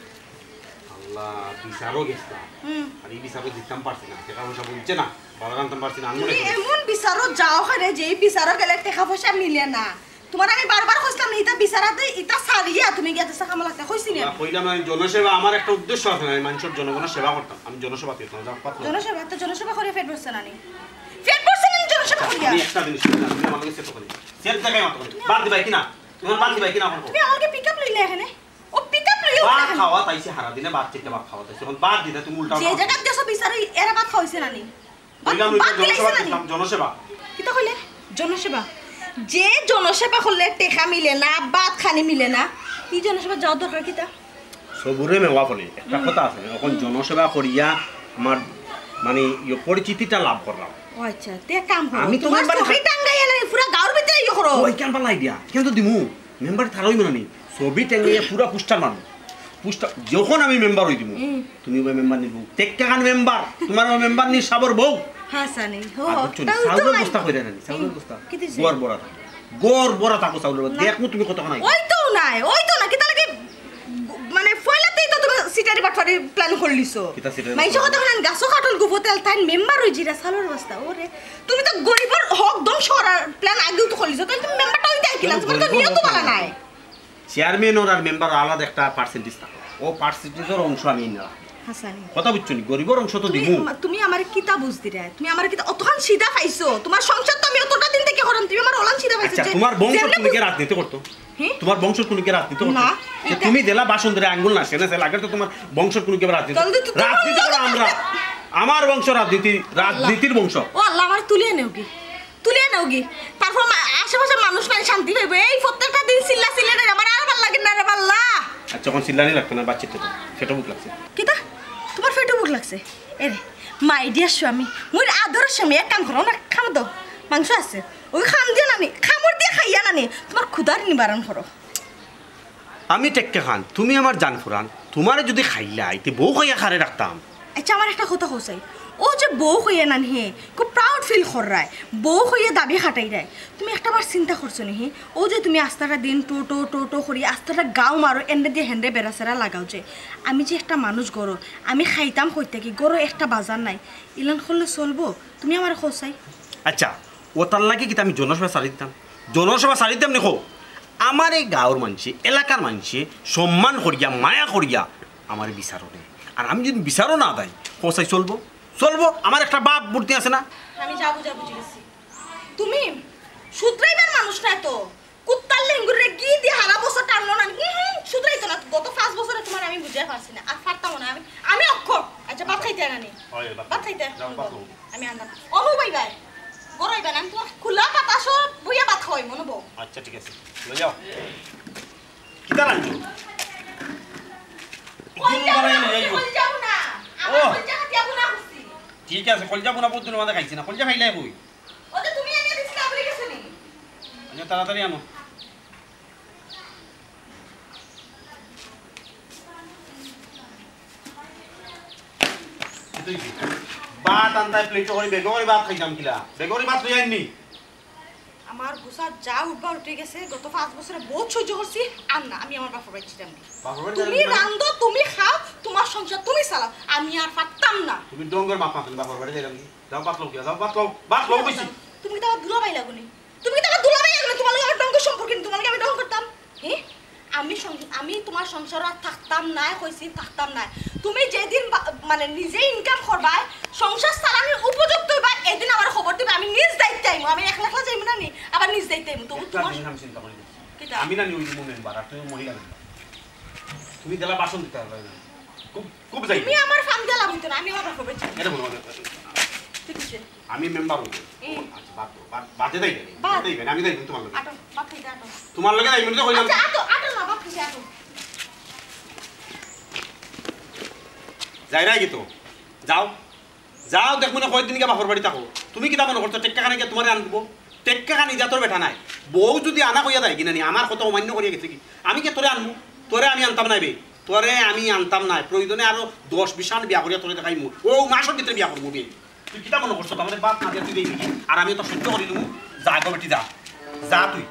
আল্লাহ, বিছাতে গেছিলাম। হুম। আর এই বিছাতে দিতাম পারছি না, টাকা পয়সা বলছে না, বাজার আনতাম পারছি না, আনবো না তুমি এখন। এমন বিছাতে যাও কেনে, যে এই বিছাতে গেলে টাকা পয়সা মিলে না। তোমার আমি বারবার কইছিলাম না, ইতা বিচারাতে, ইতা সারিয়া তুমি গিয়া দেশে কামো লাগতে কইছি না আমি? কইলাম আমি জনসেবা, আমার একটা উদ্দেশ্য আছে না, আমি মানুষের জনগণের সেবা করতাম, আমি জনসেবা করতাম, যাও, পাতলো। জনসেবা? তো জনসেবা করিয়া পেট ভরছে না নি? পেট ভরছে না নি জনসেবা করিয়া? আমি একটা জিনিস কই না, তুমি আমার লগে সেট করো। সেট জায়গায় মাতো করি। বাদ দিবাই কি না? তুমি বাদ দিবাই কি না এখন? তুমি আমাকে পিক আপ লইলে এখানে? ও পিক আপ লইও না ভাত এখানে। খাওয়া তাইছে হারা দিনে, ভাত চাইতে ভাত খাওয়া তাইছে। এখন বাদ দিতে তুমি উল্টা যে পাল্টা জায়গায় কথা। দেশো বিচারি এরা ভাত খাওয়াইছে না নি? কইলাম, বাদ জনসেবা দিলাইছে না নি? করতাম, জনসেবা। কিতা কইলে? জনসেবা? যে জনসেবা করলে টেকা মিলে না, ভাত খানি মিলে না, ই জনসেবা যাওয়ার দরকার কিতা? সবুরে মেওয়া ফলে, একটা হুম। কথা আছে না, এখন হুম। জনসেবা করিয়া আমার, মানে, ইয়ে, পরিচিতিটা লাভ করলাম। ও আচ্ছা, তে এক কাম করো, আমি তো তোমার মেম্বার ছবি টাঙ্গাইয়া নাই, পুরা গাঁওর ভিতরে ইয়ে করো। ওই কেন পালাই দিয়া? কেন তো দিমু? মেম্বার তারই মানে নেই। ছবি টাঙ্গাইয়া পুরা পোস্টার মারমু। পোস্টার, যখন আমি মেম্বার হই দিমু, হুম। তুমি ওই মেম্বার নিবো। টেক্কা খান মেম্বার, তোমার ওই মেম্বার নি সাবর বউ। হাসানি, হো, আর বুঝছো নি? তাও তো চাউলের নাই। বস্তা কইরা নানি, চাউলের হুম, বস্তা। কি দিছে? গড় বড়া থাকো। গড় বড়া থাকো চাউলের বস্তা। না। দেখমু তুমি কত খানাই। ওই তো নাই, ওই তো না। কিতা লাগে, মানে, পয়লাতেই তো তুমি সিটারি বাটফারি প্ল্যান করলিছো। কিতা সিটারি মাইনষে বাটফারি? কত খান গাছো কাঠল গুফো তেল, তাই মেম্বার ওই জিরা চাউলের বস্তা। ওরে, তুমি তো গরিবর হক ধ্বংস করার প্ল্যান আগেও তো করলিছো। তাই তুমি মেম্বারটা ওই দেয় কিনা? তোমার তো গরিবর নিয়ত হক ভালা নাই। নাই। চেয়ারম্যান ওর আর মেম্বার আলাদা একটা পার্সেন্টেজ থাকে। ও পার্সেন্টেজের অংশ আমি না। হাসানি। কথা বুঝছো নি? গরিবর অংশ তো তুমি দিমু। আমা-, তুমি আমারে কিতা বুঝ দিরায়? তুমি আমারে কিতা অতখান সিধা পাইছো? তোমার সংসার তো আমি অতটা দিন থেকে করাম, তুমি আমার ওলান সিধা পাইছো আচ্ছা, যে তোমার বংশ যেমনে তুমি কি বুঝ- রাজনীতি করতো? হ্যাঁ? তোমার বংশ তুমি কি রাজনীতি করতো? না, যে এটা তুমি দিলা বাসন ধরে আঙ্গুল না, সেনে সেলা আগে তো তোমার বংশ তুমি কি রাজনীতি? তাহলে তো তোমার রাজনীতি মতো করো আমরা। করতে আমার বংশ রাজনীতি, আল্লাহ। রাজনীতির বংশ। ও আল্লাহ, আমার তুলিয়া নেও কি? তুলিয়া নেও কি? তারপর মা-, আশেপাশে মানুষ নাই, শান্তি পাইবো। এই প্রত্যেকটা দিন চিল্লা চিল্লা রে, আমার আর ভালা লাগে না রে, ভালা। আচ্ছা, এখন চিল্লানি লাগতো না, বাচ্চাটা তো পেটো ভুক লাগছে। কিতা? তোমার পেটো ভুক লাগছে? এরে, my dear স্বামী, মোর আদরের স্বামী, এক কাম করো না, খাম দাও, মাংস আছে, ওই খাম দিয়া নানি, খামড় দিয়া খাইয়া নানি, তোমার ক্ষুধার নিবারণ করো। আমি টেক্কা খান, তুমি আমার জান ফুরান, তোমারে যদি খাইলাই, তে বউ খাইয়া খারে রাখতাম। আচ্ছা, আমার একটা কথা কও চাই, ও যে বউ কইয়া নান হে, খুব প্রাউড ফিল কররায়, বউ কইয়া দাবি খাটাইরায়, তুমি একটা বার চিন্তা করছো নি হে? ও যে তুমি আস্তাটা দিন টো টো টো টো করি আস্তাটা গাঁও মারো, এন্ডে দিয়ে হেন্ডে বেড়াছেড়া লাগাও যে, আমি যে একটা মানুষ গরো, আমি খাইতাম কই থাকি, গরো একটা বাজার নাই, ইলান করলে চলবো? তুমি আমার কও চাই। আচ্ছা, ও তার লাগে কিতা আমি জনসভা ছাড়ি দিতাম? জনসভা ছাড়ি দিতাম নি কও? আমার এই গাঁওর মানষে, এলাকার মানষে সম্মান করিয়া, মায়া করিয়া আমার বিচারও দেয়। আর আমি যদি বিচারও না দেয়, কও চাই চলবো? চলবো? আমার একটা বাপ বুদ্ধি আছে না? আমি যা বুঝা বুঝি গেছি। তুমি শুধরাইবার মানুষ না তো। কুত্তার লেঙ্গুরে ঘি দিয়ে হারা বছর টানলো না। হুম, হুম, শুধরাইতো না। গত পাঁচ বছরে তোমার আমি বুঝাই পারছি না। আর পারতাম না। আমি, আমি অক্ষম। আচ্ছা, ভাত খাইতে না নি? হয়, ভাত ভাত খাইতে? যাও, ভাত খাও। আমি আনলাম। অনু ভাই ভাই, গরম ভাই, আমি তোমার খোলা বাতাসও বইয়া ভাত খাওয়াই, মনে বউ। আচ্ছা, ঠিক আছে। লই যাও। কিতা রাখছো? কই যাও না, কই যাও না? আমার ও। কই যাও না, দিয়া গুনা করছি। ঠিক আছে, কলিজা ভুনা বহুত দিন বাদে খাইছি না, কলিজা খাইলাই কই? ওটা তুমি আনিয়া দিছিলে, আবার গেছো নি? আচ্ছা, তাড়াতাড়ি আনো। ভাত আনতায় প্লেটো করি, বেগো করি ভাত খাইতাম কিলা? বেগো করি ভাত লই আইননি? আমার গুছা যা উঠবা উঠি গেছে, গত পাঁচ বছরে বহুত সহ্য করছি, আর না, আমি আমার বাপর বাড়ি যাইতাম না। বাপর বাড়ি তুমি যাইতাম না? রান্ধো, তুমি খাও, তোমার সংসার তুমি চালাও, আমি আর পারতাম না। তুমি ডঙ্গর বাপ না, তুমি বাপর বাড়ি যাইতাম কি? যাও, ভাত লও গিয়া, যাও, ভাত লও, ভাত লও কইছি। তুমি তো আমার দুলাভাই লাগো নি, তুমি তো আমার দুলাভাই লাগো নি, তোমার লগে আমার ডঙ্গর সম্পর্ক নি, তোমার লগে আমি ডঙ্গ করতাম? হ্যাঁ, আমি সং- আমি তোমার সংসার আর থাকতাম না, কইছি থাকতাম না। তুমি যেদিন বা- মানে নিজে ইনকাম করবায়, সংসার চালানির উপযুক্ত হইবা, এদিন আমার খবর দিবা, আমি নিজ দায়িত্বে আইমু, আমি একলা একলা যাইমু না নি, আবার নিজ দায়িত্বে আইমু। তবু একটা তোমার জিনিস আমি চিন্তা করি দেখছি। কিতা? আমি না নি ওই রুমো মেম্বার, আর তুমি মহিলা মেম্বার, তুমি দিলা বাসন দিতে পারবে না। খুব খুব যাই। তুমি আমার ফান দিয়া লাভ হইতো না, আমি আমার বাপর বাড়ি যাইমু। এটা বলো, ঠিক আছে। আমি মেম্বার হইব। হুম। আচ্ছা, বাদ দাও, বাদ, বাদে যাই না। বাদ। বাদে যাই না, আমি যাই না তোমার লগে। আটো, বাদ থেকে আটো। তোমার লগে যাই না, কইলাম। আচ্ছা, আটো, আটো না, বাদ থেকে আটো। যাই না কি তো? যাও। যাও, দেখ মনে কয়দিন গিয়া বাপর বাড়ি থাকো। তুমি কিতা মনে করছো, টেক্কা খানি গিয়া তোমারে আনবো? টেক্কা খানি দিয়া তোর বেটা নাই। বউ যদি আনা কইয়া দেয় কিনা নি, আমার কথা অমান্য করিয়া গেছে কি? আমি কে তোরে আনমু? তোরে আমি আনতাম নাই বে। তোরে আমি আনতাম নাই। প্রয়োজনে আরো দশ বিশ আন বিয়া করিয়া তোরে দেখাইমু। ও মাসর ভিতরে বিয়া করমু বে। তুই কিতা মনে করছো? আমারে বাপ না দিয়া তুই দেখবি কি? আর আমি তো সহ্য করি নিমু। যা গো বেটি, যা। যা তুই।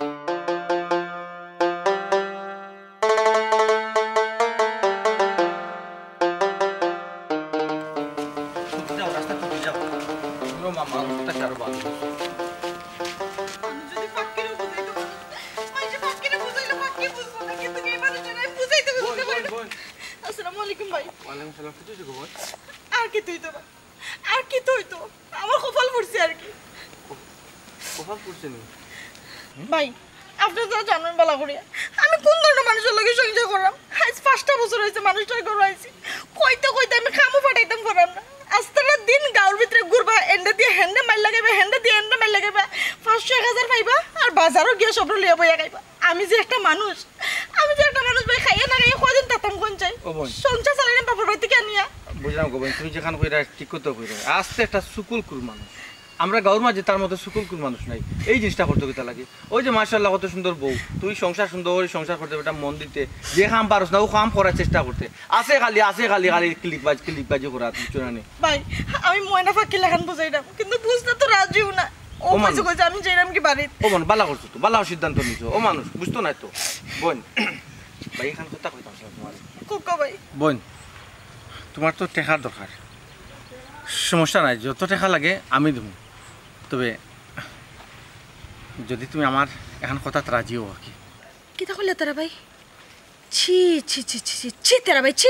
ছুটি যাও, রাস্তা ছুটি যাও। পুরো মা-, মানুষটা কারো বাদ। আমি যদি ফাক্কিরে বুঝাইতে পারি, আমি যে ফাক্কিরে বুঝাইলে ফাক্কি বুঝবো না, কিন্তু এই মানুষটারে আমি বুঝাইতে বুঝাইতে পারি না। আসসালামু আলাইকুম ভাই। ওয়ালাইকুম সালাম। কিছু হইছে গো বোন? আর কিতা অইতো না। আর কিতা অইতো? আমার কপাল পুড়ছে আর কি। কপাল পুড়ছে নি? ভাই, আপনে তো জানইন ভালা করিয়া, আমি কোন ধরনের মানুষর লগে সংসার করলাম। আইজ পাঁচটা বছর অইছে মানুষটার ঘরো আইছি। কইতে কইতে আমি কামও ফাটাইতাম পারলাম না। আস্তারা দিন গাঁওর ভিতরে ঘুরবা, এন্ডা দিয়া হেন্ডা মাইর লাগাইবা, হেন্ডা দিয়া এন্ডা মাইর লাগাইবা। পাঁচশো এক হাজার পাইবা, আর বাজারো গিয়া সবরে লইয়া বইয়া খাইবা। আমি যে একটা মানুষ, আমি যে একটা মানুষ ভাই, খাইয়া না খাইয়া কয়দিন থাকতাম কইন চাই? ও বোন। সংসার চালাইলাম বাপর বাড়ি থাকি আনিয়া। বুঝলাম গো বোন, তুমি যেখান কইরা ঠিক কথা কইরা। আস্তে একটা সুকুল কুল মানুষ। আমরা গাঁওর মাঝে তার মতো সুকুল কুল মানুষ নাই। এই জিনিসটা করতে কিতা লাগে? ওই যে মাশাআল্লাহ কত সুন্দর বউ, তুই সংসার সুন্দর করি সংসার করতে বেটা মন দিতে, যে কাম পারস না ও কাম করার চেষ্টা করতে। আছে খালি, আছে খালি, খালি কিলিকবাজ, কিলিকবাজি করা, বুঝছো না নি? ভাই, আমি ময়না ফাক্কি লাখান বুঝাইলাম, কিন্তু বুঝতে তো রাজিও না। ও ও মানু। কইছে, কইছে, আমি যাইলাম কি বাড়িত। ও বোন, বালা করছো তো, বালা সিদ্ধান্ত নিছো। ও মানুষ, বুঝতো না তো। বোন, ভাই, এখান কথা কইতাম ছিল তোমার। কোকা ভাই। বোন, তোমার তো টেকার দরকার। সমস্যা নাই, যত টেকা লাগে আমি দিমু। তবে যদি তুমি আমার এখান কথাত রাজি হও আর কি। কিতা কইলা তারা ভাই? ছি, ছি, ছি, ছি, ছি, ছি, তেরা ভাই, ছি।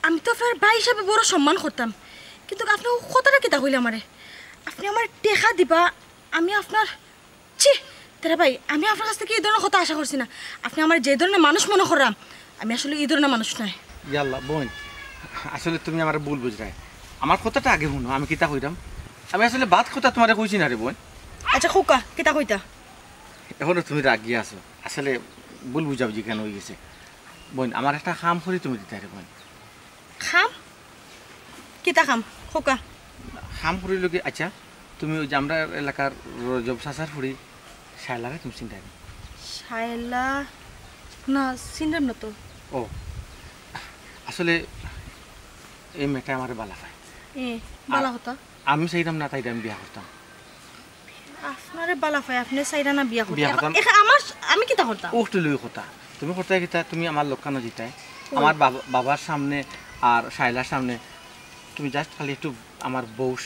আমি তো আপনার ভাই হিসাবে বড় সম্মান করতাম, কিন্তু আপনে ও কথাটা কিতা কইলা আমারে? আপনে আমারে টেকা দিবা, আমি আপনার, ছি, তেরা ভাই, আমি আপনার কাছ থাকি ই ধরনের কথা আশা করছি না। আপনে আমারে যে ধরনের মানুষ মনে কররা, আমি আসলে ই ধরনের মানুষ নায়। ইয়াল্লা, বোন, আসলে তুমি আমারে ভুল বুঝরায়। আমার কথাটা আগে হুনো, আমি কিতা কইরাম। আমি আসলে বাদ কথা তোমারে কইছি না রে বোন। আচ্ছা, কউক্কা, কিতা কইতা? এখনো তুমি রাগি আছো। আসলে ভুল বুঝাবুঝি কেন হয়ে গেছে? বোন, আমার একটা কাম করি তুমি দিতায় রে বোন। কাম? কিতা কাম? কউক্কা। কাম করি লগে, আচ্ছা, তুমি ওই যে আমরা এলাকার রজব চাচার ফুড়ি শায়লারে তুমি চিনতায় নি? শায়লা? না, চিনরাম না তো। ও, আসলে এই মেয়েটা আমারে বালা পায়। এ, বালা কথা। আমি চাইরাম না তাইরে আমি বিয়া করতাম। আপনারে বালা পায়, আপনে চাইরা না বিয়া করতে। বিয়া করতাম। এখন, এখন আমার, আমি কিতা করতাম? ও একটু লই কথা। তুমি করতে কিতা, তুমি আমার লগে কেনে যাইতায়? ও। আমার বাবা, বাবার সামনে আর শায়লার সামনে তুমি just খালি একটু আমার বউ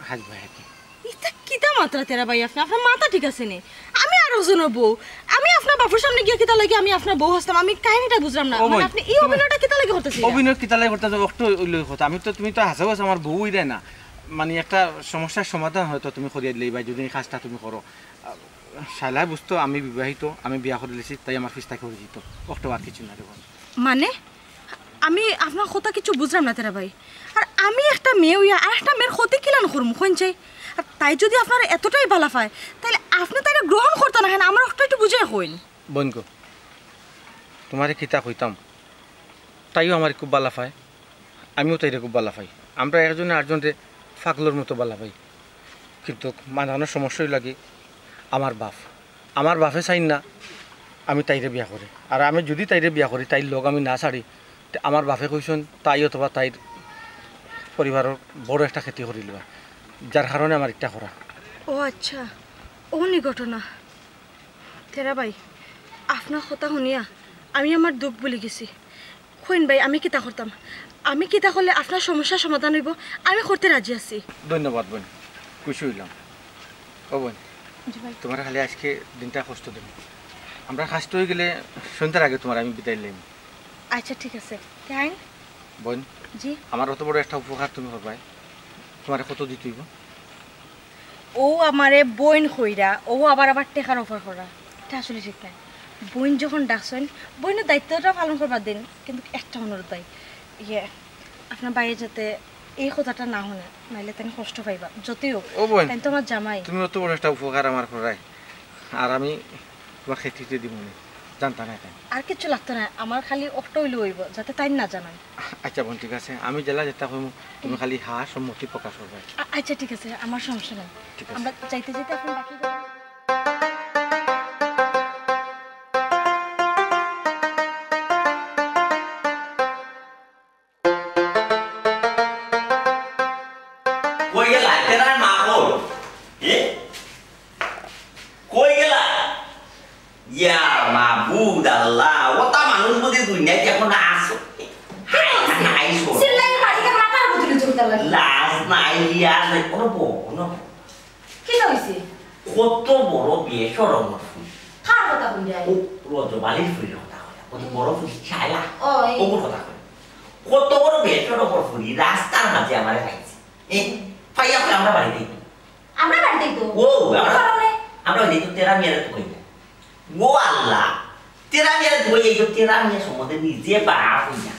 সাজবায় আর কি। ইতা কিতা মাতরা তেরা ভাই আপনে? আপনার মাথা ঠিক আছে নি? আমি আরক জনর বউ। আমি আপনার বাপর সামনে গিয়া কিতা লাগি আমি আপনার বউ হইতাম? আমি কাহিনীটা বুঝলাম না। ও মানে বোন, আপনে এই তুমি অভিনয়টা কিতা লাগি করতেছেন? অভিনয় কিতা লাগি করতেছো? একটু লই কথা। আমি তো, তুমি তো হাছাউ হাছাউ আমার বউ অইরায় না। মানে একটা সমস্যার সমাধান হয়তো তুমি করিয়া দিলাইবায় যদি এই কাজটা তুমি করো। আহ, শায়লায় বুঝতো আমি বিবাহিত, আমি বিয়া করিলিছি, তাই আমার ফিস্তা করে দিত। অক্টো আর কিছু না রে বোন। মানে? আমি আপনার কথা কিছু বুঝলাম না তেরা ভাই। আর আমি একটা মেয়ে অইয়া আর একটা মেয়ের ক্ষতি কিলান করমু, কইন চাই? আর তাই যদি আপনারে এতটাই বালা পায়, তাইলে আপনে তাইরে গ্রহণ করতা না কেনে? আমার অক্টো একটু বুঝাইয়া কইন। বোন গো, তোমারে কিতা কইতাম, তাইও আমারে খুব বালা পায়, আমিও তাইরে খুব বালা পাই। আমরা একজনে আরকজনরে পাগলর মতো বালা ভাই। কিন্তু মাঝখানো সমস্যা অইলো কি, আমার বাপ, আমার বাপে চাইন না আমি তাইরে বিয়া করি। আর আমি যুদি তাইরে বিয়া করি, তাইর লগ আমি না ছাড়ি, তে আমার বাপে কইছইন তাই অথবা তাইর পরিবারর বড় একটা ক্ষতি করিলিবা, যার কারণে আমার ইটা করা। ও আচ্ছা, অউ নি ঘটনা। তেরা ভাই, আপনার কথা হুনিয়া আমি আমার দুখ ভুলি গেছি। কইন ভাই, আমি কিতা করতাম? আমি কিতা করলে আপনার সমস্যার সমাধান অইবো, আমি করতে রাজি আছি। ধন্যবাদ বইন, খুশি অইলাম। ও বইন, জি ভাই। তুমারে খালি আইজকে দিনটা কষ্ট দিমু। আমরার কাজ তো অইগেলে সন্ধ্যার আগে তুমারে আমি বিদায় লইমু। আচ্ছা, ঠিক আছে। তে আইন। বইন, জি। আমার অত বড় একটা উপকার তুমি করবায়, তুমারে কত দিতে অইবো? অউ আমারে বইন কইরা, অউ আবার, আবার টেকার offer করা, ইটা আসলে ঠিক নায়। বইন যখন ডাকছইন, বইনর দায়িত্বটা পালন করবার দিন, কিন্তু একটা অনুরোধ ভাই, ইয়ে, আপনার ভাইয়ে যাতে এই কথাটা না হুনে, নাইলে তাইন কষ্ট পাইবা। যতই হোক, ও বইন, তাইন তো আমার জামাই। তুমি অত বড় একটা উপকার আমার করায়, আর আমি তুমার খেতে দিমু নে, জানতা না তাইন। আর কিচ্ছু লাগতো না, আমার খালি অকটা অইলে অইবো, যাতে তাইন না জানায়। আচ্ছা বইন, ঠিক আছে, আমি যেলা যেতা কইমু, তুমি খালি হা সম্মতি প্রকাশ করবায়। আ-, আচ্ছা, ঠিক আছে, আমার সমস্যা নাই। ঠিক আছে। আমরা যাইতে যাইতে এখন বাকি কথা। কই গেলা? তেরার মা কই? এ? কই গেলা? ইয়া মাবুদ আল্লাহ, অতা মানুষ বুঝি দুনিয়াত এখন আছে? হায়, নাই শরম। চিল্লাই বাড়িতে মাথার বুঝলে চলতে লাগে। লাজ নাই, লিয়াজ নাই, কোনো বউ, কোনো। কিতা অইছে? কত বড় বেশরমর ফুরি। কার কথা কইরা? ও রজব আলীর ফুরির কথা কইরা। কত বড় ফুরি, শায়লা। ও, এই। ওগুর কথা কইরা। কত বড় বেশরমর ফুরি, রাস্তার মাঝে আমারে পাইছে। এ, পাইয়া কয় আমরা বাড়িত আইতো। আমরা বাড়িত আইতো? ও, আমরা, আমরা বাড়িত আইতো, তেরা মিয়ারে তো কইলা। ও আল্লাহ, তেরা মিয়ারে তো কইলা, তেরা মিয়া সম্বন্ধে নিজে বাপ অইয়া।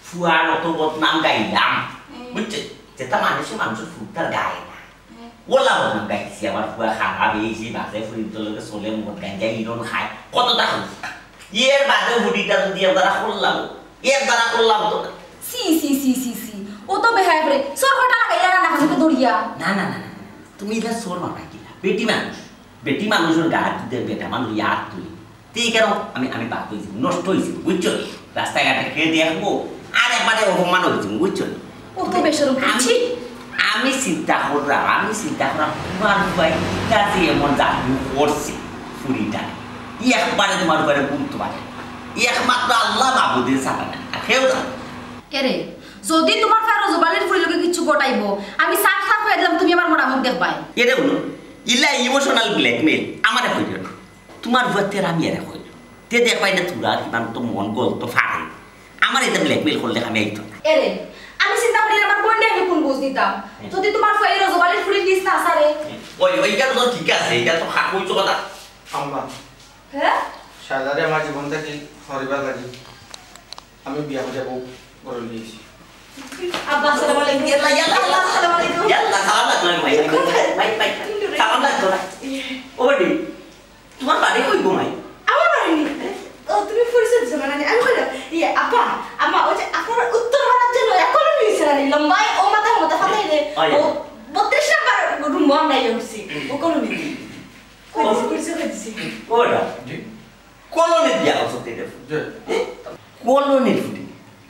ফুয়ার অত বদনাম গাইলাম। হুম। বুঝছো? যেতা মানুষে মানুষর ফুয়ার গায় না। হুম। ওলা বদনাম গাইছি, আমার ফুয়া খারাপ, এই সেই বাজে ফুরিন্তর লগে চলে, মদ গাঞ্জা ইরন খায়। কততা কইছি। এর বাদে ফুরিটা যদি একবারা করলাম, একবারা করলাম তো না। ছি, ছি, ছি, ছি, ছি। ও তো বেহায়া ফুরি। চোর কটা লাগাইলা না, না, না, দৌড়িয়া। না, না, না, না, না। তুমি ইলা চোর মাতাইলা। বেটি মানুষ। বেটি মানুষর গাত যদি বেটা মানুষ ইয়ার তুলি। তে কেন আমি, আমি বাদ অইছি, নষ্ট অইছি, বুঝছো? রাস্তাঘাটে কে দেখবো, আর একবারে অপমান অইছি, বুঝছো? ও তো বেশরম আমি, করছি। আমি চিন্তা করলাম, আমি চিন্তা করলাম, তুমার ফুয়ায় কিতা যে এমন জাদু করছে, ফুরিটা। ই একবারে তুমার উপরে গুরুত্ব পারে। ই একমাত্র আল্লাহ মাবুদে ছাড়া নাই, আর কেউ না। এরে, যদি তুমার ফুয়ায় রজব আলীর ফুরির লগে কিচ্ছু ঘটাইবো, আমি সাফ সাফ কইয়া দিলাম, তুমি আমার মরা মুখ দেখবায়। এরে হুনো, ইলা emotional blackmail, আমারে কইও না। তুমার ফুয়ায় তেরা মিয়ারে কইলো। তে দেখবায় না তুমার কিমান তো মন গলতো ফাড়ে। আমার ইতা blackmail করলে আমি আইতো না। এরে, আমি চিন্তা করি আমার বইনরে আমি কুন বুঝ দিতাম। হুম। যদি তুমার ফুয়ায় রজব আলীর ফুরির পিছ না ছাড়ে। ওই, ওই, ইটা তো ঠিক আছে, ইটা তো হা-, কইছো কথা। আম্মা। হ্যাঁ? শায়লারে আমার জীবন থাকি হরিবার লাগি। আমি বিয়া করিয়া বউ ঘরো লইয়া আইছি। আব্বা, আসসালামু আলাইকুম। ইয়াল্লা, ইয়াল্লা, ইয়াল্লা। আসসালামু আলাইকুম। ইয়াল্লা, সালাম লাগতো না, ভাই। ভাই, ভাই, ভাই, সালাম লাগতো না। ও বেটি, তুমার বাড়ি কই গো, মাই? আমার বাড়ি নি। ও, তুমি পরিচয় দিছো না, আমি কইলাম, ইয়ে, আব্বা, আম্মা, ওই যে আপনার উত্তর পাড়ার যে নয়া কলোনি অইছে না, লম্বায়, ও মাথা, ও মাথা ফালাই রে। ওই। ও, বত্রিশ নাম্বার রুমো আমরা ইয়ে উঠছি, ও কলোনি। কই দিছি, পরিচয় কই দিছি। ওটা? জি। কলোনির বিয়া করছো তে দেখো। জি। এ? কলোনির ফুরি।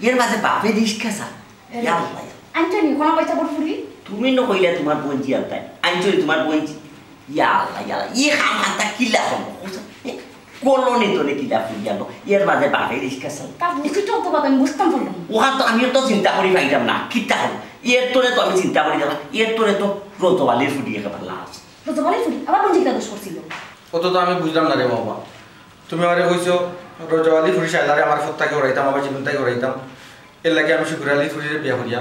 এর মাঝে বাপে রিস্কা চালায়। এরে। ইয়া আল্লাহ, ইয়া। আনছো নি, কোন পয়সা বড় ফুরি? তুমি ন কইলে তুমার বইনজি আনতায়। আনছো নি তুমার বইনজি। ইয়া আল্লাহ, ইয়া আল্লাহ। ই কাম কান্তা কিলা হলো? এ? কলোনি তোরে কিলা ফুরি আনো? এর মাঝে বাপে রিস্কা চালায়। তা বুঝি তো তো কথা আমি বুঝতাম পারলাম। ওখান তো আমিও তো চিন্তা করি পাইতাম না। কিতা হলো? এর তোরে তো আমি চিন্তা করি না। এর তোরে তো রজব আলীর ফুরি একেবারে লাশ। রজব আলীর ফুরি? আমার বইনজি কিতা দোষ করছিল? অত তো আমি বুঝলাম না রে বাবা। তুমি আমারে কইছো, রজব আলী ফুরি শায়লারে আমার ফুত থাকি হরাইতাম, আবার জীবন থাকি হরাইতাম। এর লাগি আমি শুকুর আলী ফুরিরে বিয়া করিয়া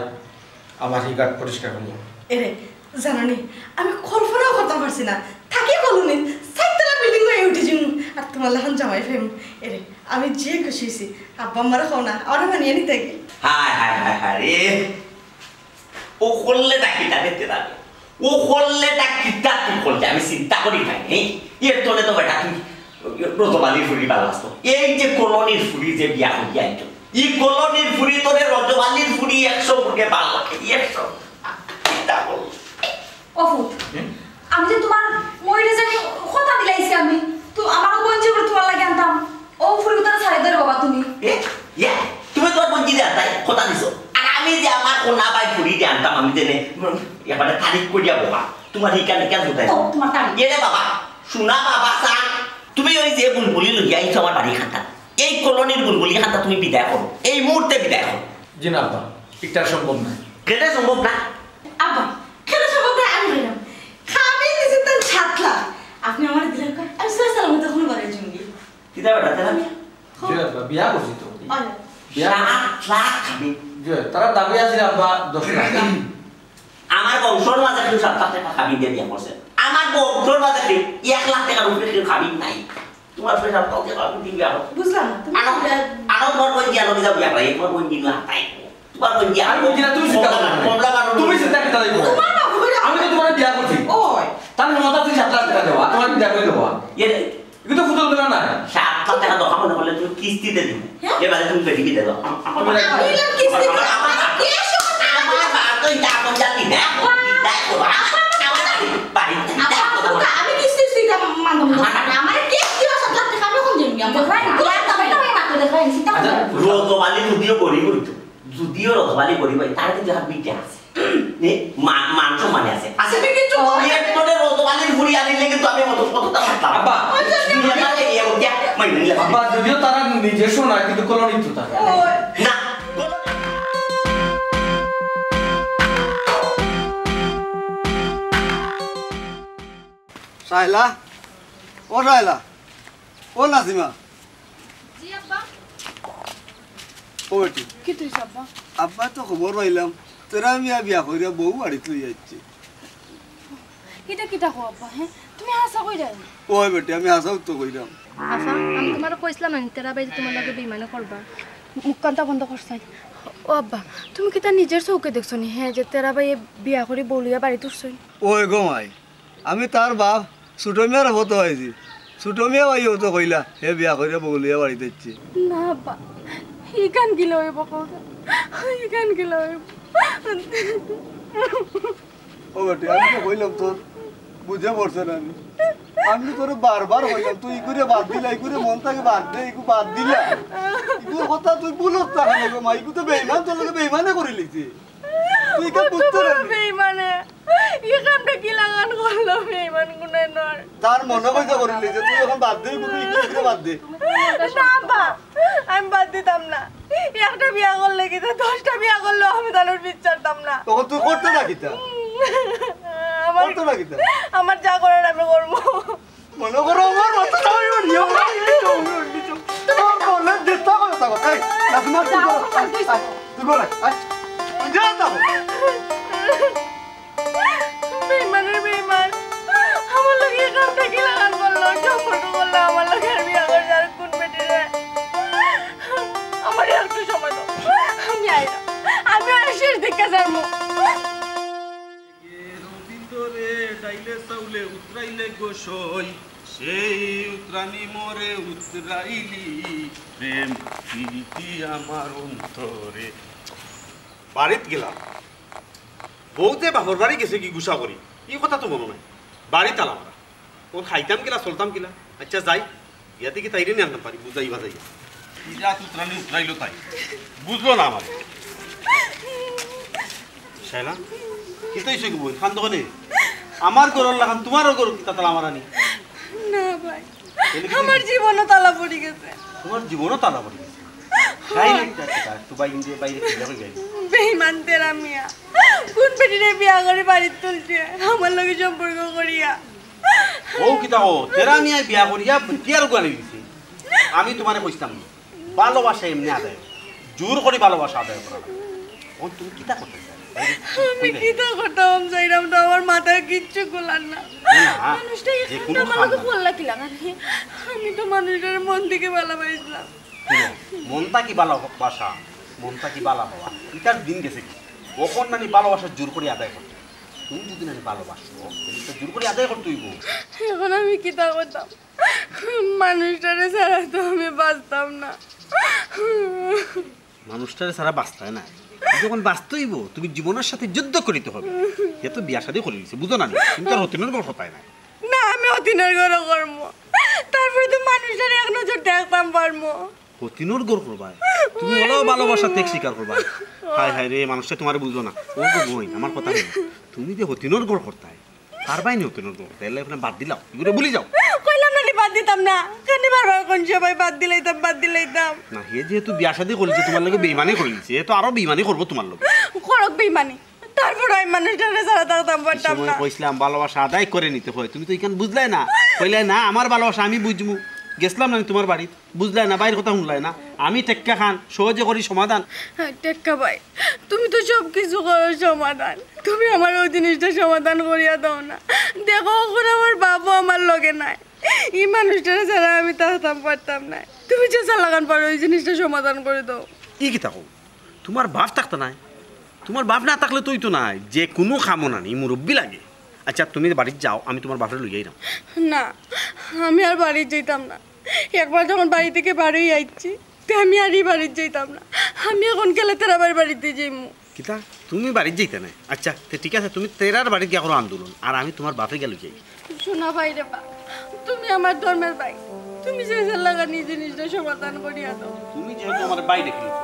আমার ই গাত পরিষ্কার করিয়া। এরে, জানো নি, আমি কল্পনাও করতাম পারছি না। থাকি কলোনিত, চাইরতলা বিল্ডিং অইয়া উঠি যাইমু। আর তুমার লাখান জামাই পাইমু। এরে, আমি যে খুশি অইছি। আব্বা আম্মারে কও না, আমারে মানিয়া নিতা গি। হায়, হায়, হায়, হায় রে। ও করলে ডাকি তাকে তেরা। ও করলে ডাকি তা তুই করলে, আমি চিন্তা করি পাই নাই। এর তোরে তো বেটা তুই রজব আলীর ফুরি বালা লাগতো। এই যে কলোনির ফুরি যে বিয়া করি আনছো, ই কলোনির ফুরি তোরে রজব আলীর ফুরি একশো গুণে বালা লাগে, একশো। চিন্তা করলে। যে আমার কোনা ভাই ফুরি জানতাম আমি জেনে, এবারে তারিফ করিয়া বাবা, তোমার ইকান ইকান বুঝাই। তো, তোমার তারিফ। এ রে বাবা, শোনা বাবা, চা, তুমি ওই যে বুলবুলি লইয়া আইছো আমার বাড়ি খাতা, এই কলোনির বুলবুলি খাতা তুমি বিদায় করো, এই মুহূর্তে বিদায় করো। জি না আব্বা, এটা সম্ভব না। কেনে সম্ভব না? আব্বা, কেনে সম্ভব না? আমি কইলাম, খাবি দিছি তার সাত লাখ। আপনি আমার দিলেন কই? আমি সুরে সালামত তখন বাড়ি জঙ্গি। কিতা বেটা, তারা বিয়া? জি আব্বা, বিয়া করছি তো। অয়। বিয়া সাত লাখ খাবি। জি, তারা দাবি আছে আব্বা দশ লাখ। আমার বংশর মাঝে কেউ সাত লাখ টাকা খাবি দিয়ে বিয়া করছে। আমার বংশর মাঝে কেউ এক লাখ টাকার উপরে কেউ খাবি নাই। তোমার পয়সা কাউকে কাউকে দিবি আরো। বুঝলাম না, তুমি আরো, আরো তোমার বোন দিয়া লগে যাও বিয়া করে, তোমার বোন দিন হাতাই। তোমার বোন দিয়া আমি বুঝি না, তুমি চিন্তা করো না। কমলা কারণ তুমি চিন্তা কিতা করো? তোমার বাপ করে আমি তো তোমার বিয়া করছি। ওই। তার মত আছে সাত লাখ টাকা দেওয়া, তোমার বিয়া করে দেওয়া। এ, এগুলো তো ফুটল বেলা না। সাত লাখ টাকা দরকার মনে করলে তুমি কিস্তিতে দিবে। হ্যাঁ? এবারে তুমি বেটি বিদায় দাও। আম-, আমার আমি না কিস্তি দিলাম, আমার কি এসব? আমার বাপ তো এটা আপন জাতি না। বিদায় করো। আমার বাড়ি, বাড়ি, বিদায় করো। আমি কিস্তি দিতে মানতাম না। আমার কিস্তি সাত লাখ টাকা আমি কোন দিন আমি দেখো, আমি মাত্র দেখো, আমি চিন্তা আচ্ছা, করো। রজব আলী যদিও গরিব হইতো, যদিও রজব আলী গরিব হয়, তার কিন্তু হাত বিদ্যা আছে। এ, মা-, মান সম্মানে আছে। আছে। তুমি কিচ্ছু বলো না। এক মনে রজব আলীর ফুরি আনিলে কিন্তু আমি অত, অতটা মারতাম। আব্বা। দুই হাজার এই অবস্থা, মাইরে নিলে। আব্বা, যদিও তারা নিজস্ব না, কিন্তু কলোনিত তো তারা। ওই। না। শায়লা, ও শায়লা, ও নাসিমা। জি আব্বা। ও বেটি। কিতা অইছে আব্বা? আব্বা তো খবর পাইলাম, তোরা মিয়া বিয়া করিয়া বউ বাড়িত লই যাইছে। ইটা কিতা কও আব্বা, হে? তুমি হাছা কইরায়? ওই বেটি, আমি হাছাউ তো কইরাম। আফা, আমি তুমারে কইছলাম না, তেরা ভাই তুমার লগে বেইমানি করবা। মুখখানতা বন্ধ করছাই। ও আব্বা, তুমি কিতা নিজর চউখে দেখছো নি, হে, যে তেরা ভাইয়ে বিয়া করি বউ লইয়া বাড়িত উঠছইন? ওই গো মাই, আমি তার বাপ, ছুটো মিয়ার ফটো আইছি। ছুটো মিয়া ভাইও তো কইলা, হে বিয়া করিয়া বউ লইয়া বাড়িত আইছে। না আব্বা, ইখান কিলা অইবো কও? ইখান কিলা অইবো? ও বেটি, আমি তো কইলাম তোর বুঝে পড়ছে না নি। আমি তোরে বারবার কইলাম, তুই ইগুরে বাদ দিলা, ইগুরে মন থাকি বাদ দে, ইগু বাদ দিলা। ইগুর কথা তুই ভুলত না কেনে গো মা, ইগু তো বেইমান, তোর লগে বেইমানি করিলিছে। তুই ইখান বুঝতে না। বেইমানে, ই কামটা কিলাখান করলো বেইমান গুনাইনর? তার মনে কইছে করিলিছে, তুই অখন বাদ দে, ইগুরে, ইগুরে বাদ দে। না আব্বা, আমি বাদ দিতাম না। একটা বিয়া করলে কিতা, দশটা বিয়া করলেও আমি তানর পিছ ছাড়তাম না। তখন তুই করতে না কিতা? আমার, করতে না কিতা? আমার যা করার আমি করমু। মনে করো আমার মাথা চালাই উড়িয়ে উড়িয়ে উড়িয়ে উড়িয়ে। তোর বলে দিতে হবে তখন। এই, নাজমা, তুই বল। আয়, আয়, তুই বল, আয়। তুই যা তখন। বেইমানের বেইমান। আমার লগে এই কামটা কিলাখান করলো? সম্পর্ক করলো আমার লগে আর বিয়া করছে আর কোন বেটিরে? আমার একটু সময় দাও। আমি আইরাম। আমি আর শেষ দিকে যাইমু। রবীন্দ্ররে ডাইলে চাউলে উতরাইলে গোসই, সেই উতরানি মোরে উতরাইলি, প্রেম প্রীতি আমার অন্তরে। বাড়িত গেলাম, বউ যে বাপর বাড়ি গেছে কি গুসা করি, ই কথা তো মনো নাই। বাড়ি তালা মারা। অখন খাইতাম কিলা, চলতাম কিলা? আচ্ছা যাই, গিয়া দেখি তাইরে নিয়া আনতাম পারি, বুঝাই বাজাই। কি যে আত উতরানি উতরাইলো তাই। বুঝলো না আমারে। শায়লা, কিতা অইছে গো বইন? কান্দো কেনে? আমার ঘরর লাখান তুমারও ঘরো কিতা তালা মারা নি? না ভাই, তাইলে কি আমার জীবনও তালা পড়ি গেছে। তুমার জীবনও তালা পড়ি গেছে? Direct একটা কথা, একটু বাইরে দিয়ে বাইরে কি যাবে গাই? বেইমান তেরা মিয়া, কোন বেটিরে বিয়া করি বাড়িত তুলছে আমার লগে সম্পর্ক করিয়া? ও কিতা ও, তেরা মিয়ায় বিয়া করিয়া টিয়ার গুয়ানি দিছে। আমি তুমারে কইছলাম না, ভালোবাসা এমনে আদায় অয়, জোর করি ভালোবাসা আদায় করা লাগে। অখন তুমি কিতা করতে চাও? আমি কিতা করতাম চাইরাম তো, আমার মাথায় কিচ্ছু ঘুরার না। না, না, মানুষটা যে কোনো এখানটা আমার লগে কাম না। পড়লা কিলা? আমি, আমি তো মানুষটারে মন থাকি ভালোবাসলাম। শুনো, মন থাকি ভালোবাসা, মন থাকি ভালা পাওয়া, ইটার দিন গেছে কি? অখন নানি ভালোবাসা জোর করি আদায় করতে। তুমি যদি নানি ভালোবাসো, তাইলে তো জোর করি আদায় করতে অইবো। অখন আমি কিতা করতাম? মানুষটারে ছাড়া তো আমি বাঁচতাম না। মানুষটারে ছাড়া বাঁচতায় না। যখন বাঁচতে অইবো, তুমি জীবনের সাথে যুদ্ধ করিতে হবে। হে তো বিয়া শাদী করি দিছে, বুঝো না নি? তুমি তো আর হতিনর ঘর হতায় না। না, আমি হতিনর ঘরও করমু। তারপরে তো মানুষটারে এক নজর দেখতাম পারমু। হতিনর ঘর করবায়? তুমি অলাও ভালোবাসা ত্যাগ স্বীকার করবায়? হায় হায় রে, মানুষটা তুমারে বুঝলো না। ও গো বইন, আমার কথা হুনো। তুমি যে হতিনর ঘর করতায়, পারবায় নি হতিনর ঘর করতায়, এলে এখানে বাদ দিলাও, এগুলো ভুলি যাও। কইলাম না নি বাদ দিতাম না। কেনে বারবার কোন সময় বাদ দিলাইতাম, বাদ দিলাইতাম? না, হে যেহেতু বিয়া শাদী করলিছে, তুমার লগে বেইমানি করলিছে, হে তো আরো বেইমানি করবো তুমার লগে। করুক বেইমানি, তারপর আমি মানুষটারে ছাড়া থাকতাম পারতাম না। কইছিলাম ভালোবাসা আদায় করে নিতে হয়, তুমি তো ইখান বুঝলায় না। কইলায় না, আমার ভালোবাসা আমি বুঝমু। গেছিলাম না নি তুমার বাড়িত, বুঝলায় না, ভাইর কথা হুনলায় না। আমি টেক্কা খান, সহজে করি সমাধান। টেক্কা ভাই, তুমি তো সব কিছু করো সমাধান, তুমি আমার ওই জিনিসটা সমাধান করিয়া দাও না। দেখো, অখন আমার বাপও আমার লগে নাই, ই মানুষটারে ছাড়া আমি থাকতাম পারতাম না। তুমি যেছা লাখান পারো ওই জিনিসটা সমাধান করি দাও। ই কিতা কও? তুমার বাপ থাকতা নায়? তুমার বাপ না থাকলে তো অইতো নায়, যে কুনু কামো নানি মুরব্বি লাগে। আচ্ছা, তুমি বাড়িত যাও, আমি তুমার বাপরে লইয়া আইরাম। না, আমি আর বাড়িত যাইতাম না। একবার যখন বাড়ি থাকি বার অইয়া আইছি, তে আমি আর ই বাড়িত যাইতাম না। আমি অখন গেলে তেরা ভাইর বাড়িত যাইমু। কিতা? তুমি বাড়িত যাইতায় নায়? আচ্ছা, তে ঠিক আছে, তুমি তেরার বাড়িত গিয়া করো আন্দোলন, আর আমি তুমার বাপরে গিয়া লইয়া আই। শোনা ভাই রে বা, তুমি আমার ধর্মের ভাই, তুমি যেছা লাখান ই জিনিসটা সমাধান করিয়া দাও। তুমি যেহেতু আমার ভাই দেখিলিছো,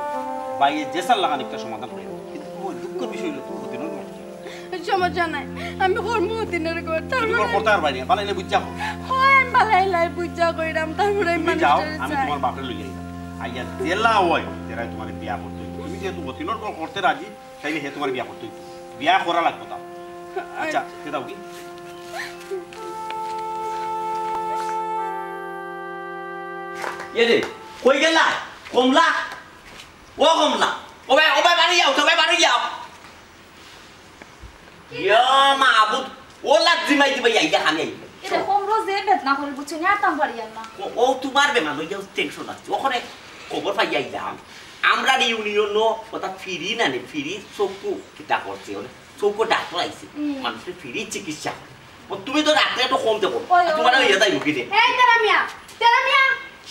ভাইয়ে যেছা লাখান একটা সমাধান করিয়া দাও। কিন্তু ও দুঃখর বিষয় অইলো, তুমি হতিনর ঘর করছো। সমস্যা নাই, আমি করমু হতিনর ঘর। তারপরে করতে আর বাইরে, বালাইলে বুঝা যাও। হয়, আমি বালাইলাই বুঝা কইরাম, তারপরে আমি তুমি যাও, মানুষটারে আমি চাই। তুমার বাপরে লইয়া আইরাম। আইয়া যেলা অয়, তেরায় তুমারে বিয়া করতে অইবো। তুমি যেহেতু হতিনর ঘর করতে রাজি, তাইলে হে তুমারে বিয়া করতে অইবো। বিয়া করা লাগবো তাও। আচ্ছা, তে দাও কি? এ রে, কই গেলা? কমলা? ও কমলা, ও ভাই, ও ভাই, বাড়ি যাও, ও ভাই, বাড়ি যাও। ইয়া মাবুদ, ও লাত জিমাই দিবা, আইয়া খানে আইবা। এটা কোমরো যে বেদনা করে, বুঝছো নি? আর তাম পারি আর না। ও, ও তুমার বেমার অইয়া tension আছে। অখানে খবর পাইয়া আইলাম। আমরার ইউনিয়নো ওটা free না নি, free চক্ষু কিতা করছে, ওরে চক্ষু ডাক্তার আইছে। হুম। মানুষরে free চিকিৎসা করে। ও, তুমি তো রাত্রে একটু কম দেখো। ওই, ওই, তুমার ওই। ইয়ে তাই রুগী দে। এই তেরা মিয়া, তেরা মিয়া,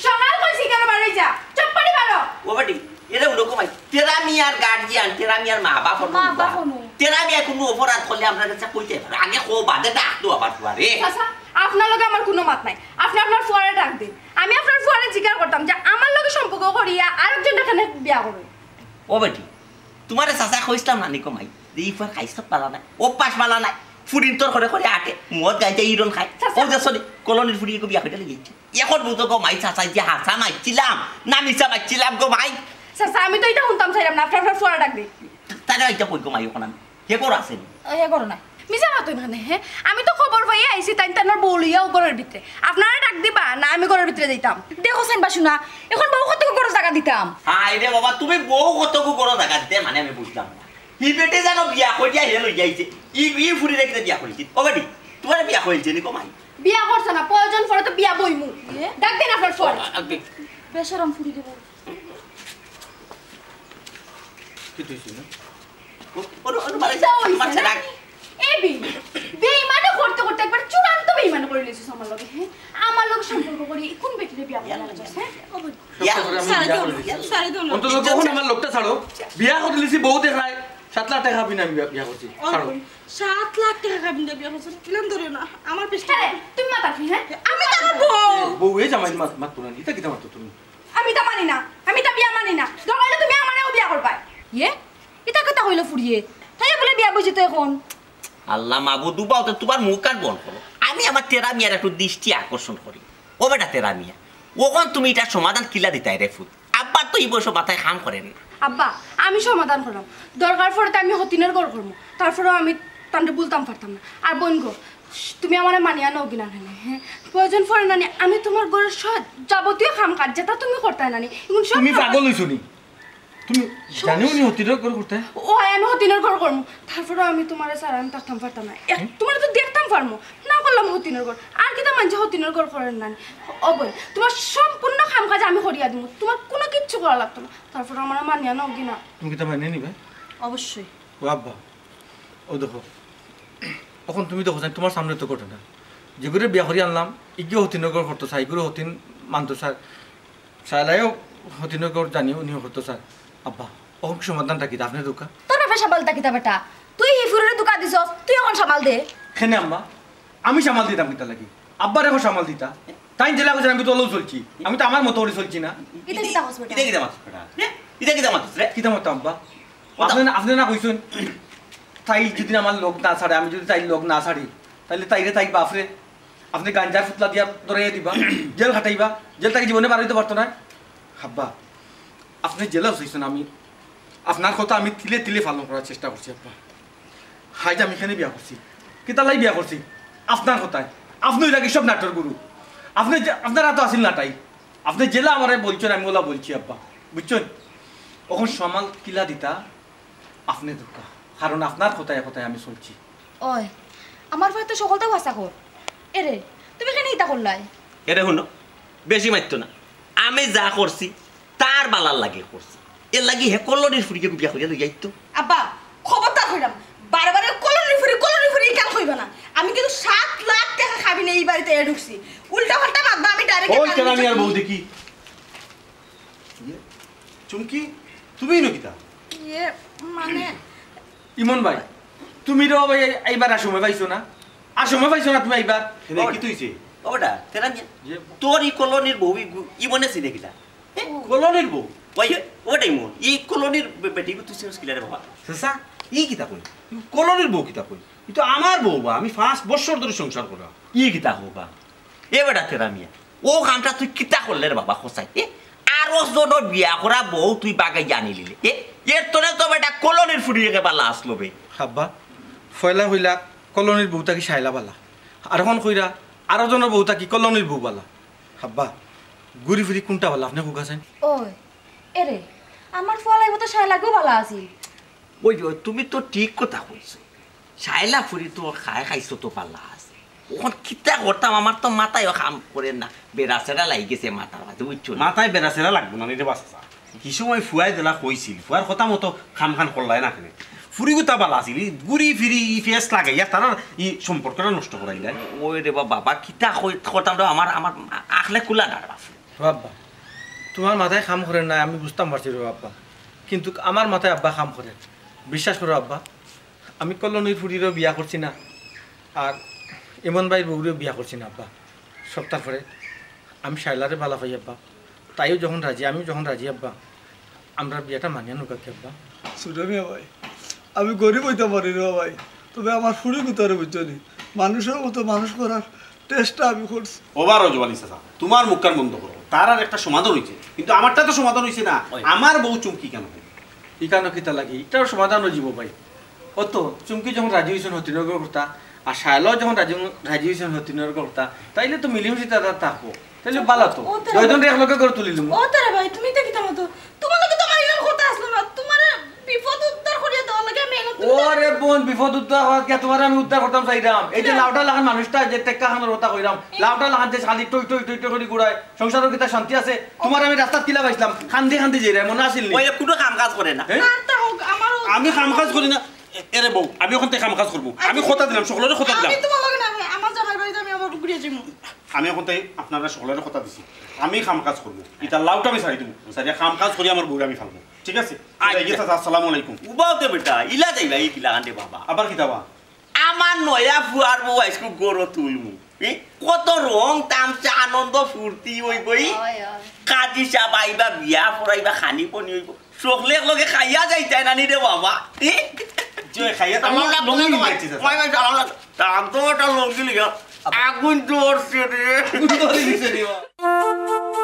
সকাল কইছি কেন বাড়ি যা? চুপ করি বারো। ও বেটি, এরে উলো কমাই। তেরা মিয়ার guardian, তেরা মিয়ার মা বাপ হলো মা বাপ উবা। হলো। তেরা মিয়া কুনু অপরাধ করলে আমরার গেছে কইতে পারে। আগে কও বাদে ডাক দেও আবার ফুয়ারে। চাচা, আপনার লগে আমার কুনু মাত নাই। আপনে আপনার ফুয়ারে ডাক দিন। আমি আপনার ফুয়ারে জিকার করতাম যে আমার লগে সম্পর্ক করিয়া আরেকজনরে কেনে বিয়া করইন। ও বেটি, তুমারে চাচায় কইছলাম না নি কমাই, যে ই ফুয়ার খাইছত বালা নাই, অভ্যাস বালা নাই, ফুরিন্তর করে করে আটে, মদ গাঞ্জা ইরন খায়। চাচা। ও যে চলি, কলোনির ফুরি এগু বিয়া করিয়া লইয়া আইছে। অখন বুঝো গো মাই, চাচায় যে হাছা মারছিলাম, না মিছা মারছিলাম গো মাই। চাচা, আমি তো ইটা হুনতাম চাইরাম না, আপনার, আপনার ফুয়ারে ডাক দে। তাইলে ইটা কই গো মাই, অখন আমি হে ঘর আছে নি? ও, হে ঘর নাই। মিছা মাতইন কেনে, হে? আমি তো খবর পাইয়া আইছি, তাইন তানর বউ লইয়া ও ঘরর ভিতরে। আপনারা ডাক দিবা, না আমি ঘরর ভিতরে যাইতাম? দেখো চাইন বা শুনা, অখন বউ কতগু ঘরো জাগা দিতাম। হায় রে বাবা, তুমি বউ কতগু ঘরো জাগা দিতে, মানে আমি বুঝলাম না। হি বেটি জানো বিয়া করিয়া হে লইয়া আইছে। ই, ই ফুরিরে কিতা বিয়া করিছে? ও বেটি, তুমারে বিয়া করিছে নি গো মাই? বিয়া করছে না, প্রয়োজন পড়ে তো বিয়া বইমু। এ? ডাক দিন আপনার ফুয়ারে। আ, আ, বে- বেশরম ফুরি রে বউ। কি তুই শুনে? ও, ওর, ওর বাড়ি যাও, আমার ছেলে। এই বে-, বেইমানি করতে করতে একবার চূড়ান্ত বেইমানি করি লইছিস আমার লগে, হ্যাঁ? আমার লগে সম্পর্ক করি কোন বেটিরে বিয়া করি আনছস, হ্যাঁ? ও বল। ইয়া, ছাড়ি দাও, ছাড়ি দাও না। অন্তত কখন আমার লোকটা ছাড়ো। বিয়া করি লিছি বউ দেখায়, সাত লাখ টেকা বিনা বিয়া, বিয়া করছি। ছাড়ো। সাত লাখ টেকা বিনা বিয়া করছি। কিলান ধরে না, আমার পেছনে। হ্যাঁ, তুমি মাতার কি, হ্যাঁ? আমি তার বউ। বউ, এই জামাই মাত, মাত তুলে নি। ইতা কিতা মাতো তুমি? আমি ইতা মানি না, আমি ইতা বিয়া মানি না। দরকার অইলে তুমি আমারেও বিয়া করবায়। ইয়ে? ইতা কিতা কইলো ফুরিয়ে? তাই বলে বিয়া বুঝি তো অখন। আল্লাহ মাবুদ, উবাও তো তুমার মুখ কান বন্ধ করো। আমি আমার তেরা মিয়ার একটু দৃষ্টি আকর্ষণ করি। ও বেটা তেরা মিয়া, অখন তুমি ইটার সমাধান কিলা দিতায় রে ফুত? আব্বার তো ই বয়সো মাথায় কাম করে না। আব্বা, আমি সমাধান করলাম। দরকার পড়ে তো আমি হতিনর ঘর করমু। তারপরেও আমি তানরে বলতাম পারতাম না। আর বইন গো, তুমি আমারে মানিয়া নেও কিনা নানি, হ্যাঁ? প্রয়োজন পড়ে নানি, আমি তুমার ঘরর সব যাবতীয় কাম কাজ যেটা তুমি করতায় নানি, এগুন সব তুমি কাম পাগল অইছো নি? তুমি সব জানিও নি হতিনর ঘর করতে? ও, হয়, আমি হতিনর ঘর করমু। তারপরেও আমি তুমারে ছাড়া আমি থাকতাম পারতাম না। এক, হুম? তুমারে তো দেখতাম পারমু, না করলাম হতিনর ঘর। আর কিতা মানষে হতিনর ঘর করের নানি? ও বইন, তুমার সম্পূর্ণ কাম কাজ আমি করিয়া দিমু, তুমার কুনু কিচ্ছু করা লাগতো না। তারপরেও আমারে মানিয়া নেও কিনা? তুমি কিতা মানিয়া নিবায়? অবশ্যই। ও আব্বা, ও দেখো, অখন তুমি দেখো, তুমার সামনে তো ঘটনা। যেগুরে বিয়া করি আনলাম, ইগিয়ে হতিনর ঘর করতো চায়, ইগুরে হতিন মানতো চায়, চাইলায়ও হতিনর ঘর জানিও নিও করতো চায়। আব্বা, অখন সমাধানটা কিতা? আপনে দেউক্কা। তোর বাপে সামাল কিতা বেটা? তুই হি ফুরিরে ধুকা দিছস, তুই অখন সামাল দে। কেনে আম্মা? আমি সামাল দিতাম কিতা লাগি? আব্বারে অখন সামাল দিতা। তাইন যেলা কইছইন আমি তো অলাউ চলছি, আমি তো আমার মতো করি চলছি না। ইতা কিতা কস বেটা? ইতা কিতা মাতস বেটা? হে? ইতা কিতা মাতস রে? কিতা মাততাম আব্বা? আপনে না, আপনে না কইছইন, তাই যদি আমার লগ না ছাড়ে, আমি যদি তাইর লগ না ছাড়ি, তাইলে তাইরে তাইর বাফরে আপনে গাঞ্জার ফুতলা দিয়া ধরাইয়া দিবা, জেল খাটাইবা, জেল থাকি জীবনে বার অইতো পারতো নায়। আব্বা, আপনে যেলা চাইছইন, আমি আপনার কথা আমি তিলে তিলে পালন করার চেষ্টা করছি আব্বা। হাইজ আমি কেনে বিয়া করছি, কিতার লাগি বিয়া করছি? আপনার কথায়। আপনে অইলা কি সব নাটর গুরু। আপনে যে, আপনার আতো আছিল নাটাই। আপনে যেলা আমারে বলছইন, আমি অলা বলছি আব্বা, বুঝছইন? অখন সামাল কিলা দিতা, আপনে দুক্কা, কারণ আপনার কথায় কথায় আমি চলছি। ওই, আমার ফুয়ায় তো হকলতা হাছা কর। এরে, তুমি কেনে ইতা করলায়? এরে হুনো, বেশি মাতিও না। আমি যা করছি, তার ভালার লাগি করছি। এর লাগি হে কলোনির ফুড়িরে বিয়া করিয়া লইয়া আইতো। আব্বা, খবরদার কইরাম, বারে বারে কলোনির ফুড়ি, কলোনির ফুড়ি ইখান কইবা না। আমি কিন্তু সাত লাখ টেকা কাবিনে ই বাড়িত আইয়া ঢুকছি। উল্টা পাল্টা মাতবা, আমি direct ওই কাবিনে কেরানিয়ার বউ দেখি। ইয়ে, চুমকি, তুমি ইনো কিতা? ইয়ে, মানে ইমন ভাই, তুমি রে ভাই, আইবার আর সময় পাইছো না? আর সময় পাইছো না তুমি আইবার? এনে কিতা অইছে? ওটা, তেরা মিয়া। যে তোর ই কলোনির বউ ই গু-, ইমনে চিনে কিলা? এ? কলোনির বউ? ওই, ওটাই মন। ই কলোনির বে-, বেটি গু তুই চিনস কিলা রে বাবা? চাচা, ই কিতা কইন? ই কলোনির বউ কিতা কইন? ই তো আমার বউ বা, আমি পাঁচ বছর ধরি সংসার করা। ই কিতা কও বা? এ বেটা তেরা মিয়া, অউ কামটা তুই কিতা করলে রে বাবা, কছাইন? এ, আরো জনর বিয়া করা বউ তুই বাগাইয়া আনিলিলে। এ, এর তনে তো বেটা কলোনির ফুড়ি একে বালা আছলো বে। আব্বা, পয়লা কইলা কলোনির বউ থাকি শায়লা বালা, আর অখন কইরা আরো জনর বউ থাকি কলোনির বউ বালা। আব্বা, ঘুরি ফিরি কুনটা বালা আপনে কউক্কা চাইন? ওই, এরে, আমার ফুয়ার লাগি তো শায়লা গু বালা আছিল। ওই, ওই, তুমি তো ঠিক কথা কইছো। শায়লা ফুড়ি তো খায় খাইছো তো বালা আছে। অখন কিতা করতাম, আমার তো মাথায়ও কাম করে না। বেড়াছেড়া লাগি গেছে মাথার মাঝে, বুঝছো না? মাথায় বেড়াছেড়া লাগবো না রে বা চাচা। কি সময় ফুয়ায় যেলা কইছিল, ফুয়ার কথা মতো কাম কান করলায় না কেনে? ফুড়ি গুতা বালা আছিল, ই ঘুরি ফিরি ই ফেস লাগাইয়া তারার ই সম্পর্কটা নষ্ট করাইলায়। ওই রে বা-, বাবা, কিতা কই-, করতাম রে, আমার, আমার আখলে কুলা না রে বাপ। ও আব্বা, তুমার মাথায় কাম করে না, আমি বুঝতাম পারছি রে আব্বা, কিন্তু আমার মাথায় আব্বা কাম করে। বিশ্বাস করো আব্বা, আমি কলোনির ফুড়িরেও বিয়া করছি না, আর ইমন ভাইর বউরেও বিয়া করছি না আব্বা। সপ্তাহ পরে আমি শায়লারে বালা পাই আব্বা, তাইও যখন রাজি, আমিও যখন রাজি আব্বা, আমরার বিয়াটা মানিয়া নেউক্কা কি আব্বা? ছোট মিয়া ভাই, আমি গরিব অইতাম পারি রে ভাই, তবে আমার ফুড়ি গুতারে বুঝছো নি, মানুষর মতো মানুষ করার চেষ্টা আমি করছি। ওবা রজব আলী চাচা, তুমার মুখখান বন্ধ করো। তারার একটা সমাধান অইছে, কিন্তু আমারটা তো সমাধান অইছে না। ওই। আমার বউ চুমকি কেনে? ইখানো কিতা লাগি? ইটারও সমাধান অইযিবো ভাই। অতো চুমকি যখন রাজি অইছইন হতিনর ঘর করতা, আর শায়লাও যখন রাজি, রাজি অইছইন হতিনর ঘর করতা, তাইলে তো মিলিমিশি তারা থাকবো। তাইলে বালা তো। ও তারা দুইজনরে একলগে ঘরো তুলিলিমু। ও তারা ভাই, তুমি ইতা কিতা মাতো? তুমার লগে তো আমার ইলান কথা আছলো না। তুমারে বিপদ উদ্ধার করিয়া দেওয়ার লাগি আমি আইলাম। তুমি তো ওরে বোন, বিপদ উদ্ধার করাত কিয়া? তুমারে আমি উদ্ধার করতাম চাইরাম। এই যে না। লাউটা লাখান মানুষটা, যে টেক্কা খানোর কথা কইরাম, এ- লাউটা লাখান যে খালি টই টই টই টই করি ঘুরায়, সংসারো কিতা শান্তি আছে? তুমারে আমি রাস্তাত কিলা পাইছলাম, কান্দি কান্দি যাইরায়, মনো আছিল নি? ওই কুনু কাম কাজ করে না। এ? আর তা হোক, আমারও আমি কাম কাজ করি না। এ-, এরে বউ, আমি অখন থাকি কাম কাজ করমু। আমি আচ্ছা। কথা দিলাম, হকলরে কথা দিলাম। আমি তুমার লগে না, আমি আমার জামাইর বাড়িত আমি আবার ঘুরিয়া যাইমু। আমি অখন থাকি আপনারার হকলরে কথা দিছি, আমি কাম কাজ করমু। ইতা লাউটা আমি ছাড়ি দিমু, ছাড়িয়া কাম কাজ করি আমার বউরে আমি ফালমু, ঠিক আছে? আচ্ছা। ঠিক আছে, আসসালামু আলাইকুম। উবাও দে বেটা, ইলা যাইবা ই কিলা কান্দে বাবা। আবার কিতা বা? আমার নয়া ফুয়ার বউ আইজকু ঘরো তুলমু। এ, কত রং তামশা, আনন্দ ফুর্তি অইবো ই। অয়, অয়। কাজী সাব আইবা, বিয়া পড়াইবা, খানি পনি অইবো। হকলে একলগে খাইয়া যাইতায় নানি রে বাবা। এ? যে খাইয়া তো আমার লুঙ্গি লইয়া আইছি, চাচা। ভাই, ভাই, আমার লগে। তার তো একটা লুঙ্গি লইয়া। আগুন ধরছে রে। আগুন ধরে দিছে রে বাবা।